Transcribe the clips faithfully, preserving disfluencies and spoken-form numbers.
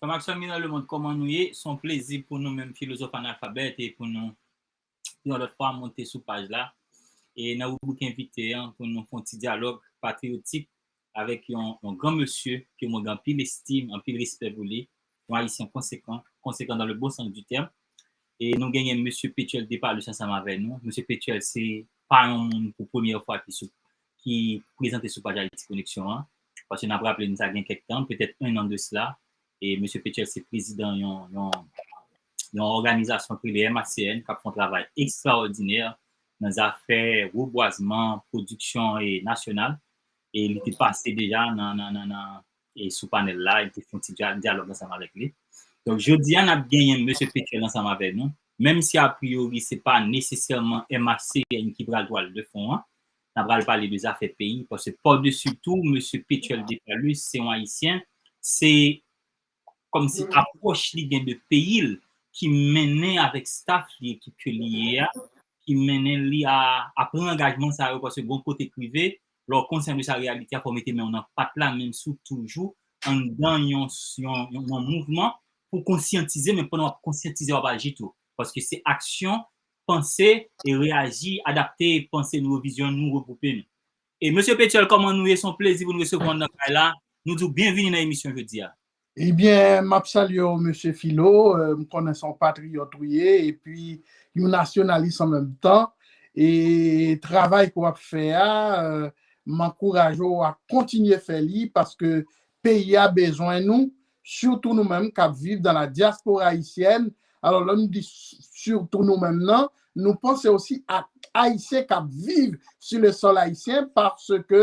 Frè m ak sè m ki nan lemonn, kòman nou ye? Se yon plezi pou nou menm filozòf analfabèt e pou nou yon lòt fwa monte sou paj la. E nan ribrik envite an, pou nou fè yon ti dyalòg patriyotik avèk yon, yon gran mesye ke mwen gen anpil estim, anpil respè pou li, yon Ayisyen konsekan, konsekan dans le bon sens du terme. E nou genyen mesye Petuel Depalus ansanm avè nou. Mesye Petuel se pa yon moun pou premyè fwa ki sou, ki prezante sou paj Ayiti Koneksyon an. Paske n ap raple nou sa gen kèk tan, petèt en an de sila, e mesye Petuel se prezidan yon, yon, yon òganizasyon ki rele M A C N, k ap fè yon travay ekstraòdinè nan zafè rebwazman, pwodiksyon e nasyonal. E li te pase deja nan, nan, nan, nan, e sou panèl la, li te fè yon ti dya-, dyalòg ansanm avèk li. Donk, jodi a, n ap genyen mesye Petuel ansanm avèk nou. Menm si, a priyori, se pa nesesèman M A C N ki pral twal de fon an, n ap pral pale de zafè peyi, paske pa desi tou, mesye Petuel Depalus, se yon Ayisyen, se kòmsi apwòch li gen de peyi l ki mennen avèk staff li, ekip ke li ye a, ki mennen li a, a pran angajman sa yo, paske gon kote k rive, lè w konsyan de sa reyalite a, fò w mete men w nan pat la, menm si w toujou anndan yon, yon, yon, yon mouvman pou konsyantize, men pandan w ap konsyantize, w ap aji tou. Paske se aksyon, panse e reyaji, adapte panse nou, vizyon nou, regwoupe nou. E mesye Petuel, kòman nou ye? Se yon plezi pou nou resevwa w nan kay la. Nou di w byenvini nan emisyon jodi a. Ebyen, m ap salye w, mesye Filo. Euh, m konnen se yon patriyòt ou ye, epi yon nasyonalis an menm tan. E travay ke w ap fè a, euh, m ankouraje w a kontinye fè li, paske peyi a bezwen nou, sitou nou menm k ap viv dans la diaspora haïtienne. Alò, lè nou di s-, sitou nou menm nan, nou panse osi ak Ayisyen k ap viv sur le sol haïtien, paske,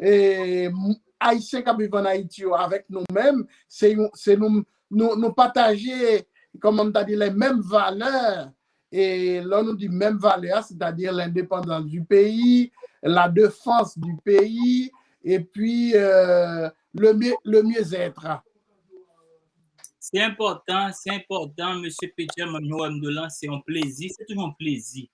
eh, m-, Ayisyen k ap viv ann Ayiti yo avèk nou menm, se yon, se nou, nou, nou pataje, kòman m ta di, les mêmes valeurs. E lè nou di menm valè a, c'est-à-dire l'indépendance du pays, la défense du pays, et puis, euh, le mieux, le mieux-être. Se enpòtan, se enpòtan, mesye Petuel, mwen menm wè m de lan, se yon plezi, se toujou yon plezi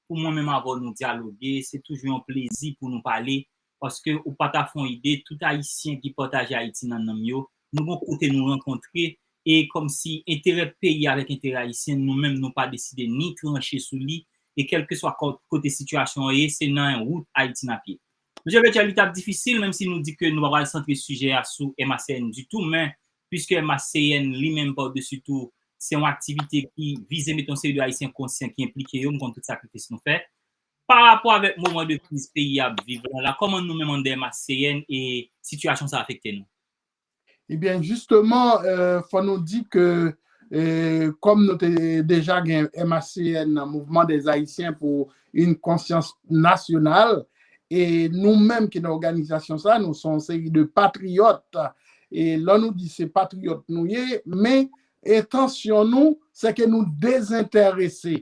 pou mwen menm avè w nou dyaloge, se toujou yon plezi pou nou pale, paske ou pa ta fè yon ide, tout Ayisyen ki pataje Ayiti nan nanm yo, nou gon kote nou rankontre, e kòmsi enterè peyi avèk enterè ayisyen, nou menm nou pa deside ni tranche sou li, e kèlkeswa kò-, kote sitiyasyon an ye, se nan yon wout Ayiti n ap ye. Mesye Petuel, li t ap difisil, menm si nou di ke nou pa pral santre sijè a sou M A C N ditou, men piske M A C N li menm pa desi tou, se yon aktivite ki vize mete yon seri de Ayisyen konsyan ki enplike yo, m konn tout sakrifis nou fè. Pa rapò avèk moman de kriz peyi a ap viv la, la, kòman nou menm anndan M A C N e sitiyasyon sa afekte nou? Ebyen, jisteman, euh, fò nou di ke, euh, kòm nou te deja gen M A C N, Mouvement des Haïtiens pour une Conscience Nationale, e nou menm ki nan òganizasyon sa, nou se yon seri de patriyòt. E lè nou di se patriyòt nou ye, men entansyon nou, se ke nou dezenterese.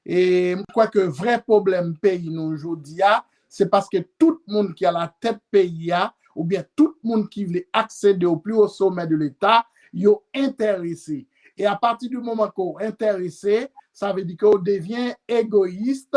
E m kwè ke vrè pwoblèm peyi nou jodi a, se paske tout moun ki alatèt peyi a, oubyen tout moun ki vle aksede au plus haut sommet de l'État, yo enterese. E apati di moman ke w enterese, sa vle di ke w devyen egoyis,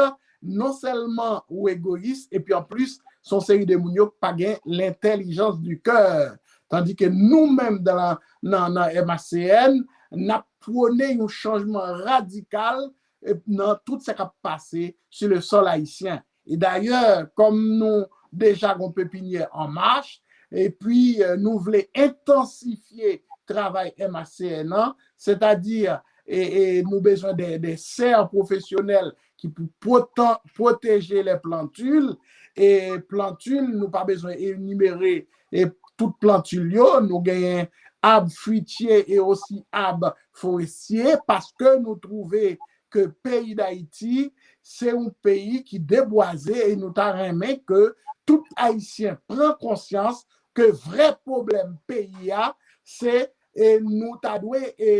non sèlman ou egoyis, epi anplis, se yon seri de moun yo k pa gen l'intelligence du cœur. Tandi ke nou menm nan, nan, nan M A C N, n ap pwone yon chanjman radikal, e, nan tout sa k ap pase sur le sol haïtien. E dayè, kòm nou deja gon pepinyè an mach, epi, e, nou vle entansifye travay M A C N an, sètadi, e, e, nou bezwen de, de sè pwofesyonèl ki pou pwotan-, pwoteje les plantules, e plantil, nou pa bezwen enimere, e tout plantil yo, nou genyen ab fwitye e osi ab forestye, paske nou twouve ke peyi Dayiti, se yon peyi ki debwaze e nou ta renmen ke tout Ayisyen pran konsyans ke vrè pwoblèm peyi a, se, e nou ta dwe, e,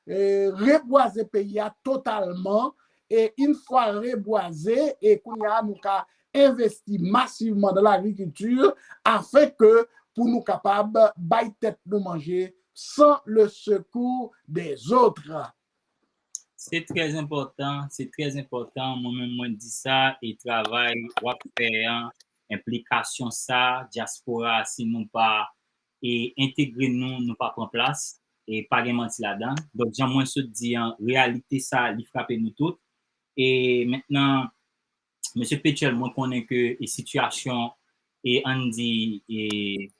e, rebwaze peyi a totalman, e yon fwa rebwaze, e kounye a nou ka envesti masivman dans l'agriculture, afin ke pou nou kapab bay tèt nou manje sans le secours des autres. Se trè enpòtan, se trè enpòtan. Mwen menm, mwen di sa, e travay w ap fè an, enplikasyon sa, dyaspora, si nou pa, e entegre nou, nou pa pran plas. E pa gen manti ladan. Donk, jan mwen sot di an, reyalite sa, li frape nou tout. E mentnan, mesye Petyèl, mwen konnen ke e sitiyasyon, e ann di, e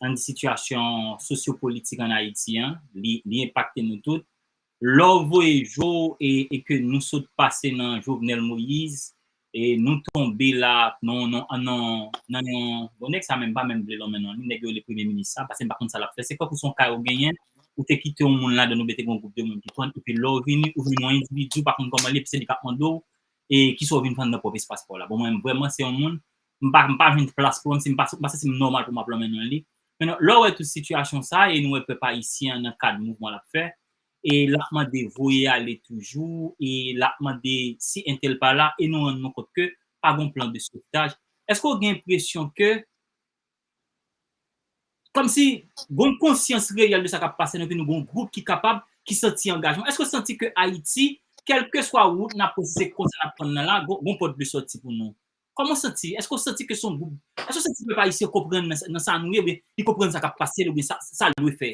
ann di sitiyasyon sosyopolitik ann Ayiti an, li, li enpakte nou tout. Lè w voye je w e, e ke nou sot pase nan Jovenel Moïse, e nou tonbe la nan, nan, nan, nan yon, bon, nèg sa menm pa menm vle lonmen non li, nèg yo rele premye minis sa, paske m pa konn sa l ap fè. Se kòk ou se yon kay ou genyen, ou te kite yon moun ladan, ou mete yon gwoup de moun ki pran, epi lè w vini, ou vin yon endividi, ou pa konn kòman li, epi se li k ap mande w, e kisa w vin fè anndan pwòp espas pa w la. Bon, mwen, vrèman, se yon moun, m pa, m pa jwenn plas pou mwen, m pa, m pa santi m nòmal pou m ap lonmen non li. Men lè w wè tout sitiyasyon sa, e nou wè pèp ayisyen an nan kad mouvman l ap fè, e l ap mande voye ale toujou, e l ap mande si entèl pa la, e nou rann nou kont ke pa gen plan de sovtaj. Èske w gen enpresyon ke, kòmsi, gen yon konsyans reyèl de sa k ap pase, nou, epi nou gen yon gwoup ki kapab, ki santi angajman? Èske w santi ke Ayiti, kèlkeswa wout n ap pran, si se konsa n ap pran nan la, gen, gen yon pòt de sòti pou nou? Kòman w santi? Èske w santi ke se yon gwoup, èske w santi pèp ayisyen konprann nan, nan sa nou ye, oubyen li konprann sa k ap pase l, oubyen sa, sa l dwe fè?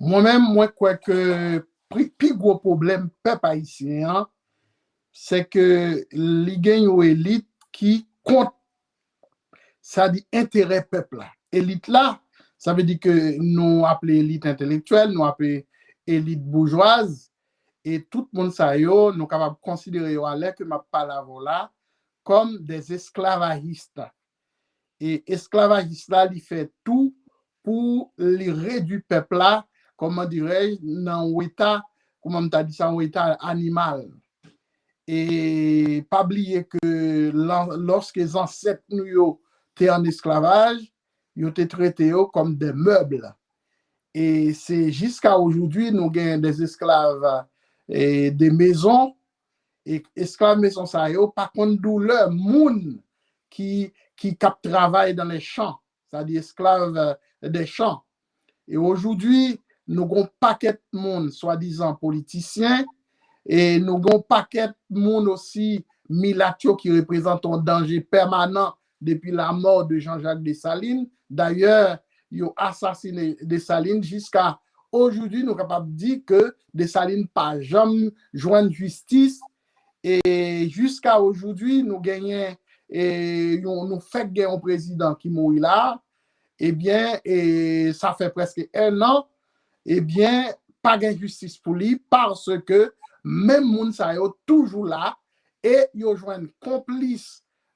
Mwen menm, mwen kwè ke pi, pi gwo pwoblèm pèp ayisyen an, se ke li gen yon elit ki kont, sa di enterè pèp la. Elit la, sa vle di ke nou aple elit entelektyèl, nou aple elit boujwaz, e tout moun sa yo, nou kapab konsidere yo alè ke m ap pale avè w la, kòm des esclavagistes. E esklavajis la, li fè tou pou li redui pèp la, comment dirais-je, nan yon eta, kòman m ta di sa, yon eta animal. E pa bliye ke lòske zansèt nou yo te an esklavaj, yo te trete yo kòm de meubles. E se jiska ojoudwi nou gen de esklav de mezon, e esklav mezon sa yo pa konn doulè moun ki, ki k ap travay dans les champs, sa di esklav de chan. E ojoudwi, nou gon pakèt moun, swadizan politisyen, e nou gon pakèt moun osi milat yo ki reprezante yon danje pèmanan depi lamò de Jean-Jacques Dessalines. Dayè, yo asasine Dessalines. Jiska ojoudwi, nou kapab di ke Dessalines pa janm jwenn jistis. E jiska ojoudwi, nou genyen, e, yon, nou fèk gen yon prezidan ki mouri la. Ebyen, e, sa fè prèske en an, ebyen, pa gen jistis pou li, paske menm moun sa yo toujou la, e yo jwenn konplis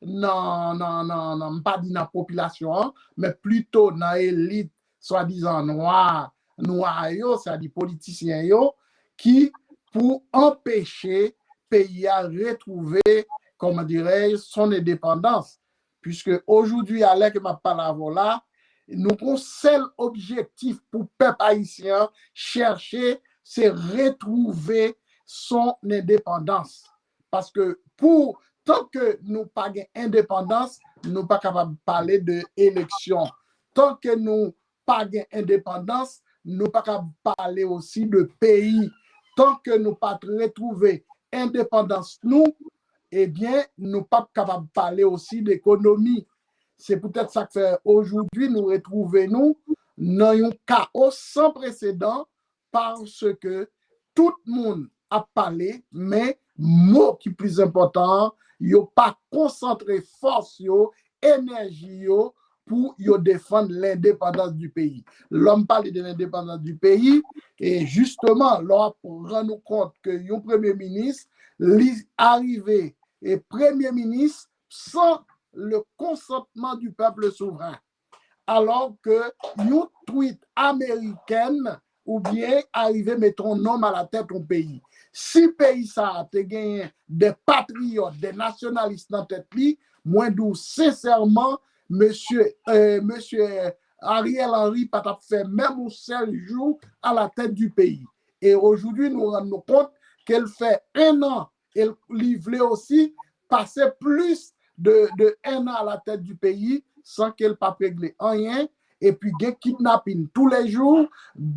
nan, nan, nan, nan, m pa di nan popilasyon an, men plito nan elit swadizan nwa, nwa yo, sètadi politisyen yo, ki pou anpeche peyi a retwouve, comment dirais-je, son endepandans. Puisque aujourd'hui, alè ke m ap pale avè w la, nou gon sèl objektif pou pèp ayisyen an chèche, se retwouve son endepandans. Paske pou, tan ke nou pa gen endepandans, nou pa kapab pale de eleksyon. Tan ke nou pa gen endepandans, nou pa ka pale osi de peyi. Tan ke nou pa t retwouve endepandans nou, ebyen, nou p ap kapab pale osi de ekonomi. Se poutèt sa k fè ojoudwi nou retwouve nou nan yon kao san presedan, paske tout moun ap pale, men mo ki plis enpòtan an, yo pa konsantre fòs yo, enèji yo pou yo defann lendepandans di peyi. Lè m pale de lendepandans di peyi, e jisteman, lè w ap rann ou kont ke yon premye minis, li arive e premye minis san le konsantman di pèp souvren. Alò ke yon twit amerikèn oubyen arive mete yon nonm alatèt yon peyi. Si peyi sa a te genyen de patriyòt, de nasyonalis nan tèt li, mwen di w sensèman, mesye, eh, mesye Ariel Henry pa t ap fè menm yon sèl jou alatèt di peyi. E ojoudwi, nou rann nou kont ke l fè en an e li vle osi pase plis de, de en an alatèt di peyi san ke l p ap regle anyen. Epi gen kidnapin toulejou,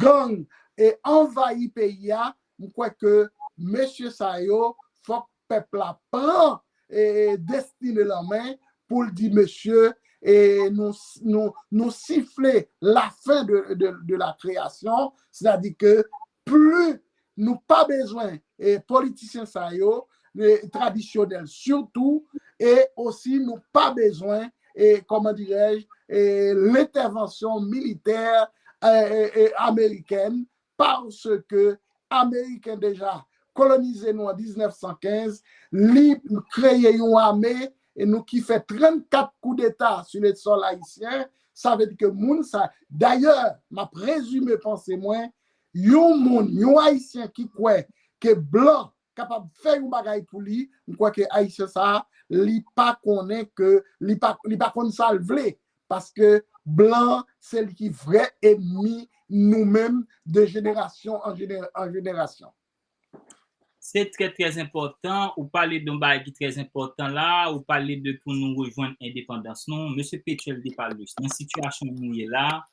gang e anvayi peyi a. M kwè ke mesye sa yo, fòk pèp la pran e destine l an men pou l di mesye, e nou, nou, nou sifle la fin de, de, de la création, sètadi ke pli nou pa bezwen e politisyen sa yo, e tradisyonèl sitou, e osi nou pa bezwen, e kòman dirèj, e lentèvansyon militè e, e, e amerikèn, paske Ameriken deja kolonize nou an diznèf san kenz, li kreye yon ame, e nou ki fè trannkat koudeta sou le sòl ayisyen, sa vle di ke moun sa, dayè, m ap rezime panse mwen, yon moun, yon Ayisyen ki kwè ke blan kapab fè yon bagay pou li, m kwè ke Ayisyen sa, li pa konnen ke, li pa, li pa konn sa l vle, paske blan se li ki vrè enmi nou menm de jenerasyon an jener, an jenerasyon. Se trè, trè enpòtan. Ou pale de yon bagay ki trè enpòtan la. Ou pale de pou nou rejwenn endepandans nou. Mesye Petuel Depalus, nan sitiyasyon nou ye la,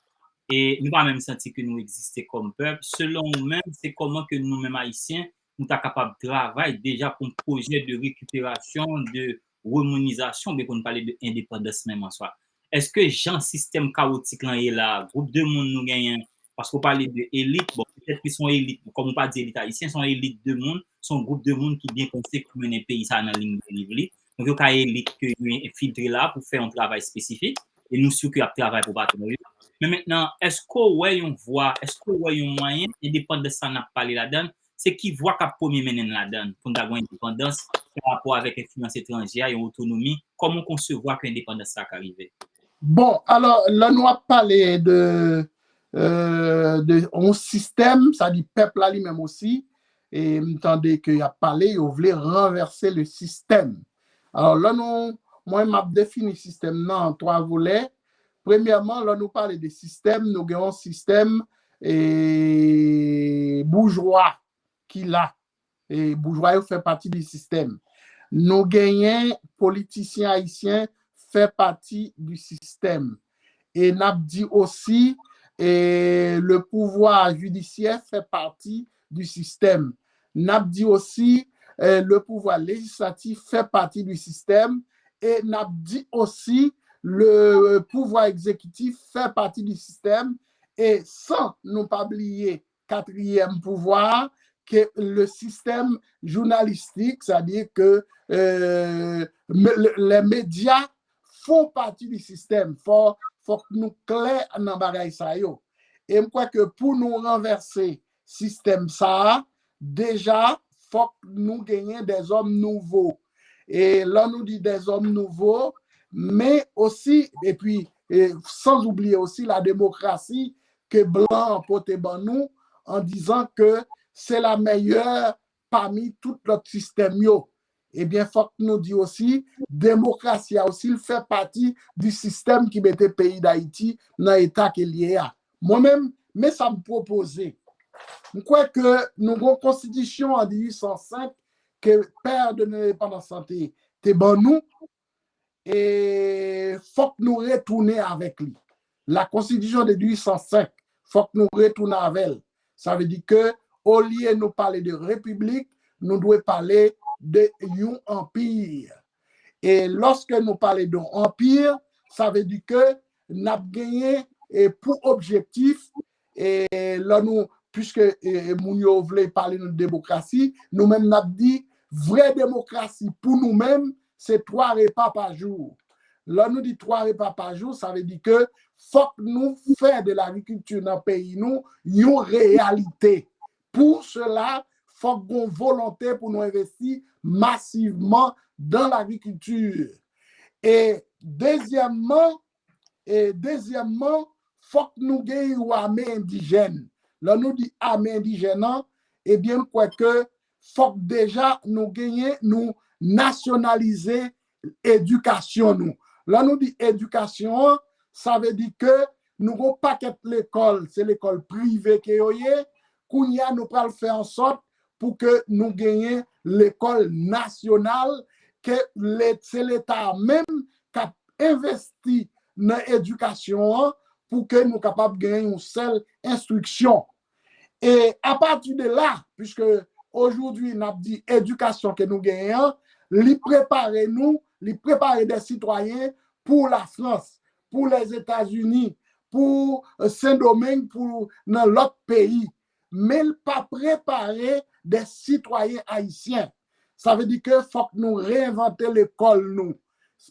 e nou pa menm santi ke nou egziste kòm pèp. Selon ou menm, se kòman ke nou menm Ayisyen, nou ta kapab travay deja pou yon pwojè de rekiperasyon, de remounizasyon, oubyen pou nou pale de endepandans menm an swa? Èske jan sistèm kawotik lan ye la, gwoup de moun nou genyen, paske w pale de elit, bon, petèt ke se yon elit, kòm ou pa di elit ayisyen, se yon elit de moun, se yon gwoup de moun ki byen panse, ki mennen peyi sa nan liy deriv li. Donk, yo ka elit ke yo enfiltre la pou fè yon travay espesifik, e nou si ke y ap travay pou patwon yo. Men mentnan, èske w wè yon vwa, èske w wè yon mwayen, endepandans sa n ap pale ladan l, se ki vwa k ap premye mennen n ladan l, pou n ta gen yon endepandans pa rapò avèk enfliyans etranje a, yon otonomi, kòman w konsevwa ke endepandans sa ka rive? Bon, alò, lè nou ap pale de, euh, de yon sistèm, sa di pèp la li menm osi, e m tande ke y ap pale, yo vle ranvèse le sistèm. Alò, lè nou, mwen, m ap defini sistèm nan an twa volè. Premyèman, lè nou pale de sistèm, nou gen yon sistèm e, boujwa ki la. E, boujwa yo fè pati di sistèm. Nou genyen politisyen ayisyen fè pati di sistèm. E n ap di osi, e, le pouvwa jidisyè fè pati di sistèm. N ap di osi, e, le pouvwa lejislatif fè pati di sistèm. E n ap di osi, le pouvwa egzekitif fè pati di sistèm. E san nou pa bliye katriyèm pouvwa a, ke le sistèm jounalistik, sètadi ke, euh, me- le- les médias font partie du système. Fò, fòk nou klè nan bagay sa yo. E m kwè ke pou nou ranvèse sistèm sa a, deja, fòk nou genyen dèzòm nouvo. E lè nou di dèzòm nouvo, men osi, epi, e, sans oublier osi la démocratie ke blan an pote ban nou, an dizan ke se la mèyè pami tout lòt sistèm yo. Ebyen, fòk nou di osi, demokrasi a osi, l fè pati di sistèm ki mete peyi Dayiti nan eta ke l ye a. Mwen menm, men sa m pwopoze. M kwè ke nou gen yon konstitisyon an dizuit san senk ke Père de l'Indépendance te, te ban nou, e fòk nou retounen avèk li. La Constitution de dizuit san senk, fòk nou retounen avè l. Sa vle di ke, olye nou pale de repiblik, nou dwe pale de yon anpi. E lòske nou pale de yon anpi, sa vle di ke n ap genyen, e, pou objektif, e, lè nou, piske, e, e, moun yo vle pale nou de demokrasi, nou menm n ap di vrè demokrasi pou nou menm, se twa repa pa jou. Lè nou di twa repa pa jou, sa vle di ke fòk nou fè de lagrikilti nan peyi nou yon reyalite. Pou sela, fòk gon volonte pou nou envesti masivman dan lagrikilti. E dezyèmman, e dezyèmman, fòk nou gen yon ame endijèn. Lè nou di ame endijèn an, ebyen, m kwè ke fòk deja nou genyen, nou nasyonalize edikasyon nou. Lè nou di edikasyon an, sa vle di ke nou gon pakèt lekòl, se lekòl prive ke yo ye. Kounye a, nou pral fè ansòt pou ke nou genyen lekòl nasyonal, ke le- se Leta a menm k ap envesti nan edikasyon an pou ke nou kapab genyen yon sèl enstriksyon. E apati de la, piske aujourd'hui n ap di edikasyon ke nou genyen an, li prepare nou, li prepare de sitwayen pou la Frans. pou Lèzetazini, pou Sendomeng, pou nan lòt peyi. Men l pa prepare de sitwayen ayisyen. Sa vle di ke fòk nou reenvante lekòl nou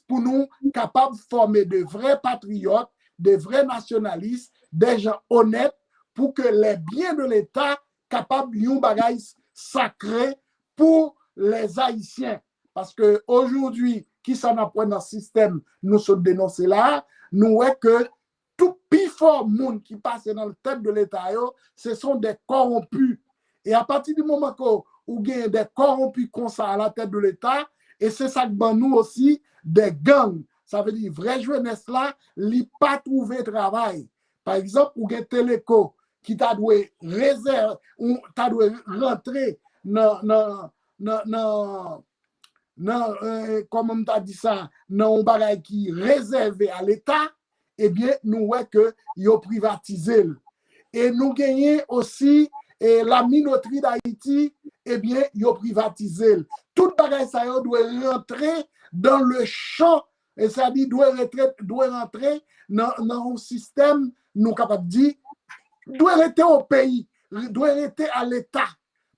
pou nou kapab fòme de vrè patriyòt, de vrè nasyonalis, de jan onèt pou ke les biens de l'État kapab yon bagay sakre pou les Ayisyen. Paske aujourd'hui, kisa n ap wè nan sistèm nou sot denonse la, nou wè ke tout pifò moun ki pase nan tèt de Leta yo, ce sont des corrompus. E apati di moman ke ou genyen de kòwonpi konsa a la tèt de Leta, e se sa k ban nou osi de gang. Sa vle di vrè jenès la, li pa twouve travay. Pa egzanp, ou gen Teleco ki ta dwe rezèv, ou ta dwe rantre nan, nan, nan, nan, nan, eh, kòman m ta di sa, nan yon bagay ki rezève a Leta, ebyen, nou wè ke yo privatize l. E nou genyen osi, eh, la Minoterie d'Haïti, ebyen, yo privatize l. Tout bagay sa yo dwe rantre dans le champ, e sa di dwe rantre, dwe rantre nan, nan yon sistèm, nou kapab di, dwe rete o peyi, dwe rete a Leta,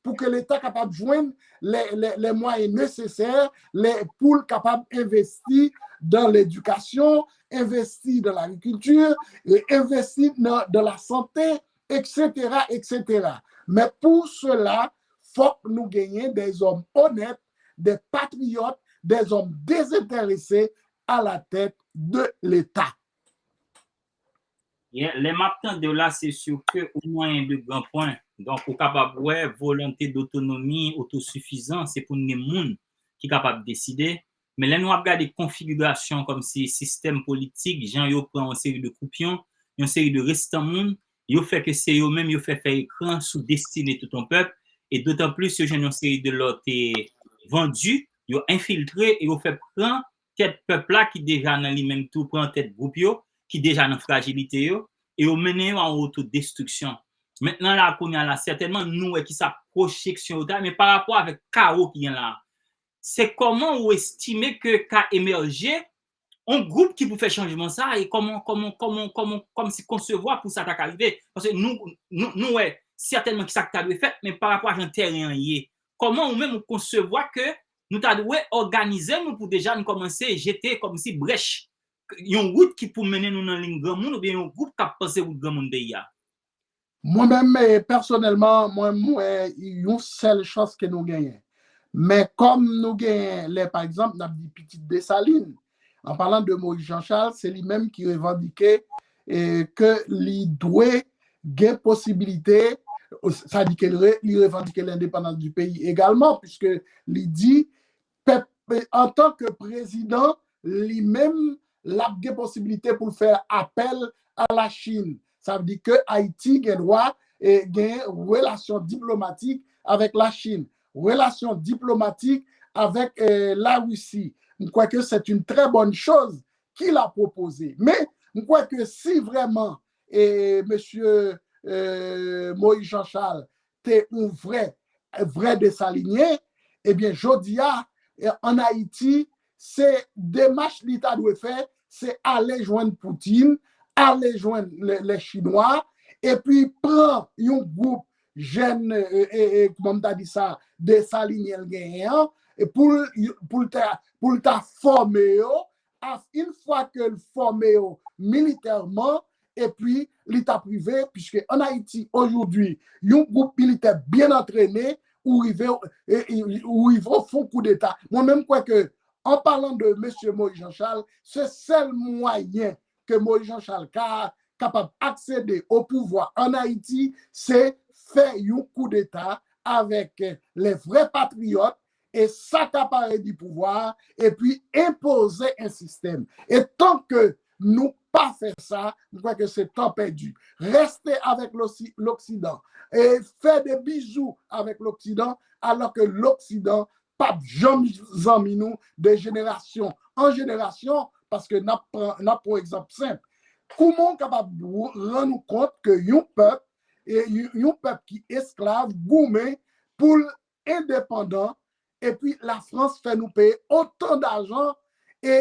pou ke Leta kapab jwenn les, les, les moyens nécessaires, les, pou l kapab envesti dans l'éducation, envesti dans l'agriculture, e envesti nan, dans la santé, et cetera, et cetera. Men pou sela, fòk nou genyen des hommes honnêtes, des patriotes, des hommes désintéressés à la tête de Leta. Yeah, lè m ap tande w la, se sur ke ou mwayen de gran pwen. Donk, ou kapab wè volonte dotonomi, otosifizan, se pou n gen moun ki kapab deside. Men lè nou ap gade konfigirasyon kòmsi sistèm politik, jan yo pran yon seri de koupyon, yon seri de restan moun, yo fè ke se yo menm yo fè fè ekran sou destine tout yon pèp, e dotan plis yo jwenn yon seri de lòt eh, vandi, yo enfiltre e yo fè pran tèt pèp la ki deja nan li menm tou, pran tèt gwoup yo ki deja nan frajilite yo, e yo mennen yo a yon otodestriksyon. Mentnan la, kounye a la, sètènman, nou wè ki sa pwojeksyon yo ta, men pa rapò avèk kawo ki gen la, se kòman ou estime ke ka emèje yon gwoup ki pou fè chanjman sa, e kòman, kòman, kòman, kòman, kòmsi konsevwa pou sa ta ka rive? Paske nou, nou, nou wè sètènman ki sa ki ta dwe fèt, men pa rapò a jan tèren an ye, kòman ou menm ou konsevwa ke nou ta dwe òganize nou pou deja nou kòmanse jete kòmsi brèch, yon wout ki pou mennen nou nan liy granmoun oubyen yon gwoup k ap panse wout granmoun peyi a? Mwen menm, eh, pèsonèlman, mwen, m wè yon sèl chans ke nou genyen. Men kòm nou genyen, lè, pa egzanp, n ap di pitit Desalin, an palan de Moïse Jean Charles, se li menm ki revandike, eh, ke li dwe gen posibilite, sa di ke li re-, li revandike lendepandans di peyi egalman, piske li di, pèp, antan ke prezidan, li menm, l ap gen posibilite pou l fè apèl a la Chine. Sa vle di ke Ayiti gen dwa, eh, gen relasyon diplomatik avèk la Chine, relasyon diplomatik avèk, eh, la Russie. M kwè ke c'est une très bonne chose qu'il a proposé. Men, m kwè ke si vrèman, eh, mesye, eh, Moïse Jean Charles te yon vrè, vrè Desalinyen, ebyen, jodi a, eh, ann Ayiti, se demach li ta dwe fè, se ale jwenn Putin, ale jwenn le, le Chinwa, epi pran yon gwoup jèn, eh, eh, eh, kòman m ta di sa, Desalinyen l genyen an, e pou l, pou l ta, pou l ta fòme yo, a, yon fwa ke l fòme yo militèman, epi li t ap rive, piske ann Ayiti, aujourd'hui, yon gwoup militè byen antrene, ou rive, e, e, ou rive w fè yon koudeta. Mwen menm, m kwè ke, an palan de mesye Moïse Jean Charles, se sèl mwayen ke Moïse Jean Charles ka, kapab aksede o pouvwa ann Ayiti, se fè yon koudeta avèk, eh, les vrais patriotes, e sakapare di pouvwa a, epi enpoze yon sistèm. E tan ke nou pa fè sa, m kwè ke se tan pèdi. Reste avèk l'Osi-, l'Occident, e fè de bizou avèk l'Occident, alò ke l'Occident p ap janm zanmi nou de jenerasyon an jenerasyon, paske n ap pran, n ap pran egzanp senp. Kouman w kapab w-, rann ou kont ke yon pèp, e yon, yon pèp ki esklav, goumen pou l endepandan, epi Lafrans fè nou peye otan dajan, e,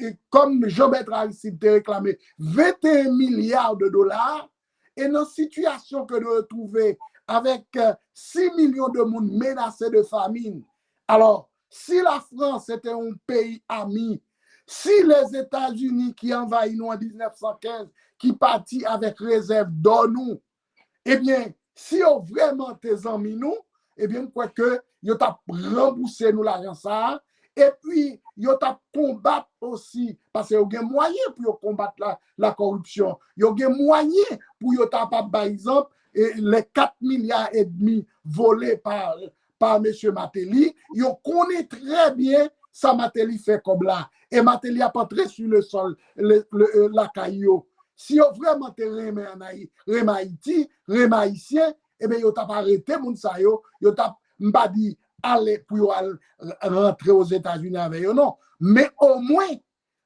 e kòm Jean Bertrand Aristide te reklame venteyen milya de dola, e nan sitiyasyon ke nou retwouve avèk euh, sis milyon de moun menase de famin. Alò, si Lafrans se te yon peyi ami, si Lèzetazini ki anvayi nou an diznèf san kenz, ki pati avèk rezèv dò nou, ebyen, si yo vrèman te zanmi nou, ebyen, m kwè ke yo t ap ranbouse nou lajan sa a, epi yo t ap konbat osi, paske yo gen mwayen pou yo konbat la, la koripsyon. Yo gen mwayen pou yo ta pa, pa egzanp, e, le kat milya edmi vole pa, pa mesye Martelly, yo konnen trè byen sa Martelly fè kòb la. E Martelly ap antre sou le sòl, le, le, e, lakay yo. Si yo vrèman te renmen an Ayi-, renmen Ayiti, renmen Ayisyen, ebyen, yo t ap arete moun sa yo, yo t ap, m pa di, ale pou yo al rantre Ozetazini avè yo, non. Men omwen,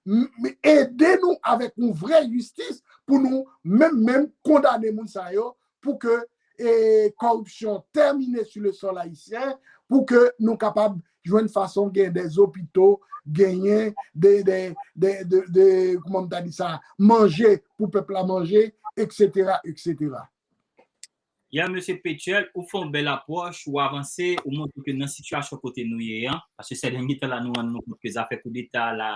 m- m- ede nou avèk yon vrè jistis pou nou menm, menm kondane moun sa yo, pou ke e, koripsyon tèmine sou le sòl ayisyen, pou ke nou kapab jwenn fason gen de zopito, genyen de, de, de, de, de, kòman m ta di sa, manje pou pèp la manje, etsetera, etsetera. Ya, mesye Petuel, ou fè yon bèl apwòch, ou avanse, ou montre ke nan sitiyasyon kote nou ye an, paske sè dènye tan la, nou rann nou kont ke zafè koudeta la,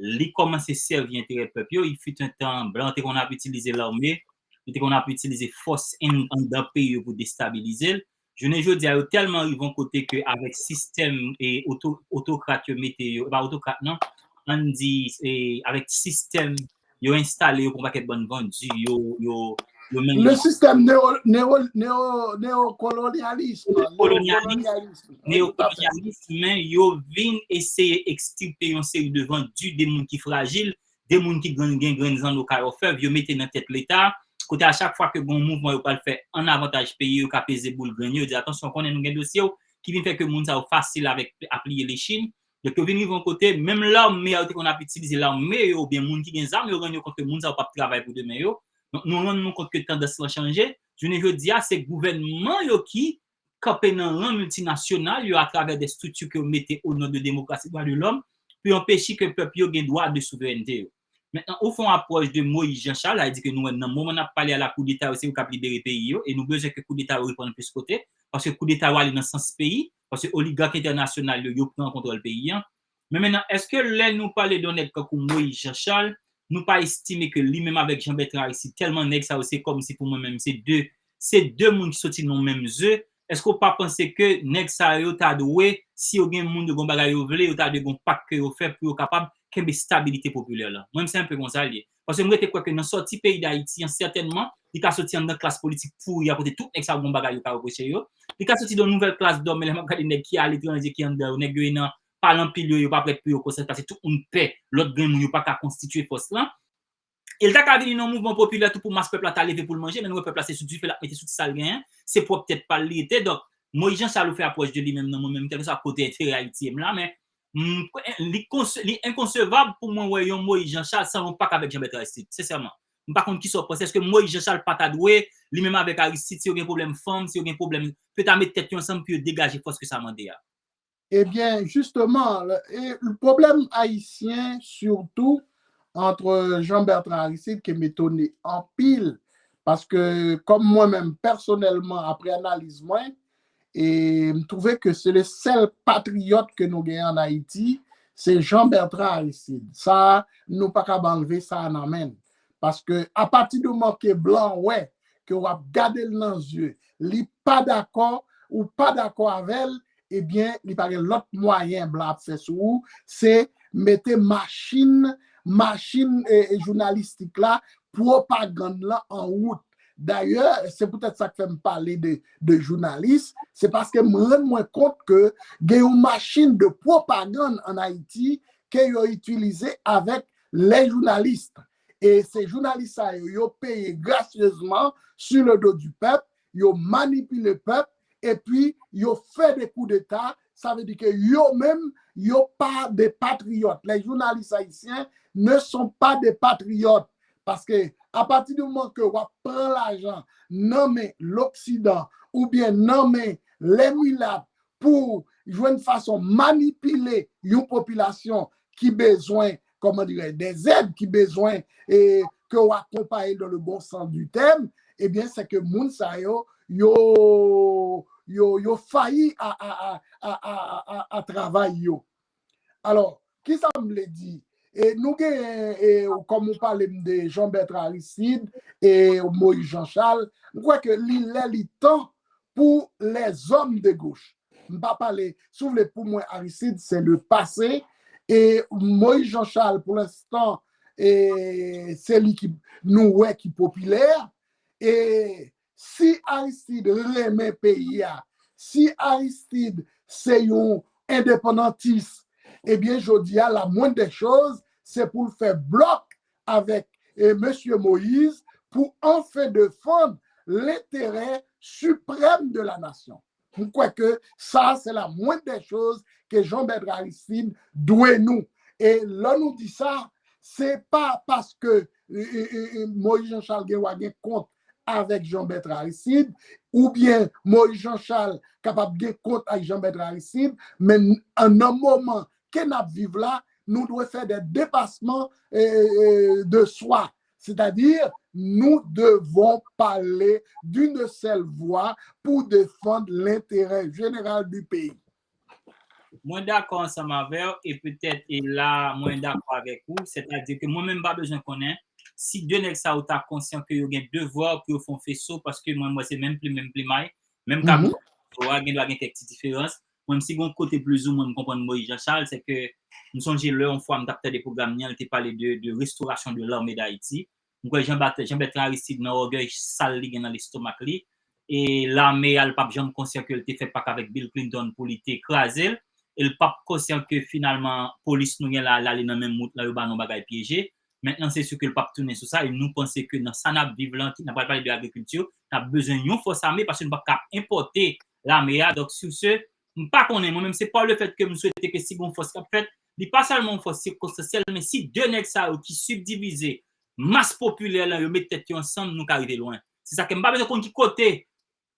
li kòmanse sèvi enterè pèp yo. Il fut un temps, blan te konn ap itilize lame, yo te konn ap itilize fòs an- anndan peyi yo pou destabilize l. Jounen jodi a, yo tèlman rive yon kote ke avèk sistèm e oto, otokrat yo mete yo, e pa otokrat non, ann di, e avèk sistèm yo enstale yo pou yon pakèt bann bandi, yo, yo, yo mennen. Le système néo, néo, néo, néocolonialisme. Kolonyalis, neokolonyalis, men yo vin eseye ekstirpe yon seri de bandi, de moun ki frajil, de moun ki gen, gen grenn zanno kay òfèv, yo mete nan tèt Leta, kote a chak fwa ke gen yon mouvman yo pral fè an avantaj peyi, yo ka peze boul grenn yo, yo di, atansyon, konnen nou gen dosye yo, ki vin fè ke moun sa yo fasil avèk apliye lechin. Donk, yo vin rive yon kote, menm lame a yo te konn ap itilize lame yo, oubyen moun ki gen zam, yo rann yo kont ke moun sa yo p ap travay pou demen yo. Donk, nou rann nou kont ke tandans lan chanje. Jounen jodi a, se gouvènman yo ki kanpe nan ran miltinasyonal yo atravè de estrikti ke yo mete o non de demokrasi, dwa de lòm, pou yo anpeche ke pèp yo gen dwa de souverènte yo. Mentnan, ou fè yon apwòch de Moïse Jean Charles, sa vle di ke nou wè nan moman n ap pale a la koudeta yo, se yo k ap libere peyi yo, e nou bezwen ke koudeta yo reprann plis kote, paske koudeta yo ale nan sans peyi, paske oligak entènasyonal yo, yo pran kontwòl peyi an. Men mentnan, èske lè nou pale de yon nèg kankou Moïse Jean Charles, nou pa estime ke li menm avèk Jean Bertrand Aristide, tèlman nèg sa yo se kòmsi pou mwen menm se de, se de moun ki soti nan yon menm ze, èske w pa panse ke nèg sa yo ta dwe, si yo gen moun yo gen bagay yo vle, yo ta dwe gen yon pak ke yo fè pou yo kapab kenbe stabilite popilè la? Mwen menm se enpe konsa l ye. Paske m rete kwè ke nan sòti peyi Dayiti an, sètènman, li ka soti anndan klas politik pouri a kote tout nèg sa yo gen bagay yo ka repwoche yo. Li ka soti de yon nouvèl klas dòm, men lè m ap gade nèg ki aletranje, ki anndan yo, nèg yo ye nan pa l anpil yo, yo pa prèt pou yo konsèt, paske tout moun pè lòt grenn moun, yo pa ka konstitye fòs lan. E l ta ka vini nan mouvman popilè tou pou mas pèp la ta leve pou l manje, men nou wè pèp la se sou dife l ap mete sou ti sa l genyen, se pwòp tèt pa l li rete. Donk, Moïse Jean Charles ou fè apwòch de li menm nan mwen menm, kèlkeswa kote enterè Ayiti ye m la, men m, li, konse, li enkonsevab pou mwen wè yon Moïse Jean Charles san yon pak avèk Jean Bertrand Aristide, sensèman. M pa konn kisa w panse, èske Moïse Jean Charles pa ta dwe, li menm avèk Aristide, si yo gen pwoblèm fanm, si yo gen pwoblèm, pou yo ta met tèt yo ansanm pou yo degaje fòs ke sa mande a? Ebyen, jisteman, e, pwoblèm ayisyen, sitou antre Jean Bertrand Aristide, ke m etone anpil, paske kòm mwen menm, pèsonèlman, apre analiz mwen, e m twouve ke se le sèl patriyòt ke nou genyen ann Ayiti, se Jean Bertrand Aristide. Sa, nou pa ka anlve sa nan men l. Paske apati di moman ke blan wè ke w ap gade l nan zye, li pa dakò, ou pa dakò avè l, ebyen, li pa gen lòt mwayen blan ap fè sou ou, se mete machin, machin e, e jounalistik la, pwopagann lan an wout. Dayè, se poutèt sa k fè m pale de, de jounalis, se paske m rann mwen kont ke gen yon machin de pwopagann ann Ayiti ke yo itilize avèk les journalistes. E se jounalis sa yo, yo peye grasyezman sur le dos du peuple, yo manipile pèp, epi yo fè de koudeta, sa vle di ke yo menm, yo pa de patriyòt. Les journalistes haïtiens ne sont pas des patriotes. Paske, apati di moman ke w ap pran lajan nan men loksidan oubyen nan men lè milat pou jwenn fason manipile yon popilasyon ki bezwen, comment dirais-je, des aides, ki bezwen e ke w akonpaye dans le bon sens du terme, ebyen, se ke moun sa yo, yo, yo, yo fayi a, a, a, a, a, a, a travay yo. Alò, kisa m vle di? E nou genyen, e, kòm ou pale m de Jean Bertrand Aristide e Moïse Jean Charles, m kwè ke li lè li tan pou les hommes de gauche. M pa pale, si w vle, pou mwen, Aristide, se le pase. E Moïse Jean Charles, pou lenstan, e se li ki nou wè ki popilè. E si Aristide renmen peyi a, si Aristide se yon endepandantis, ebyen, jodi a, la moindre des choses, se pou l fè blòk avèk e, Mesye Moïse pou anfen defann lenterè siprèm de la nasyon. M kwè ke sa, se la moindre des choses ke Jean Bertrand Aristide dwe nou. E lè nou di sa, se pa paske e, e, e, e, Moïse Jean Charles gen dwa gen kont avèk Jean Bertrand Aristide, oubyen Moïse Jean Charles kapab gen kont ak Jean Bertrand Aristide, men an nan moman ke n ap viv la, nou dwe fè de depasman e, e, de swa. Sètadi, nous devons parler d'une seule voix pour défendre l'intérêt général du pays. Mwen dakò ansanm avè w, e petèt e la mwen dakò avèk ou, sètadi ke mwen menm m pa bezwen konnen si de nèg sa yo ta konsyan ke yo gen devwa pou yo fè yon feso, paske mwen m wè se menm plim, menm plimay, menm kab yo a gen dwa gen kèk ti diferans. Mwen menm si gen yon kote plizoumwen m konprann Moïse Jean Charles, se ke m sonje lè yon fwa m t ap tande pwogram li an, li te pale de, de restaurasyon de l'armée d'Haïti. M kwè Jean Bertrand, Jean Bertrand Aristide nan ògèy sal li gen nan lestomak li. E lame a, l p ap janm konsyan ke l te fè pak avèk Bill Clinton pou li te kraze l. E l p ap konsyan ke finalman polis nou gen la, l ale nan menm wout lan, yo ba nou bagay pyeje. Mentnan, se si ke l p ap tounen sou sa. E nou panse ke nan sa n ap viv lan, n ap pral pale de agrikilti, n ap bezwen yon fòs ame paske nou p ap ka enpòte lame a. Donk, sur ce, m pa konnen, mwen menm, se pa le fèt ke m swete ke si gon fòs k ap fèt, li pa sèlman yon fòs sikonstan sèl, men si de nèg sa yo ki sibdivize mas popilè lan, yo met tèt yo ansanm, nou ka rive lwen. Se sa ke m pa bezwen konn ki kote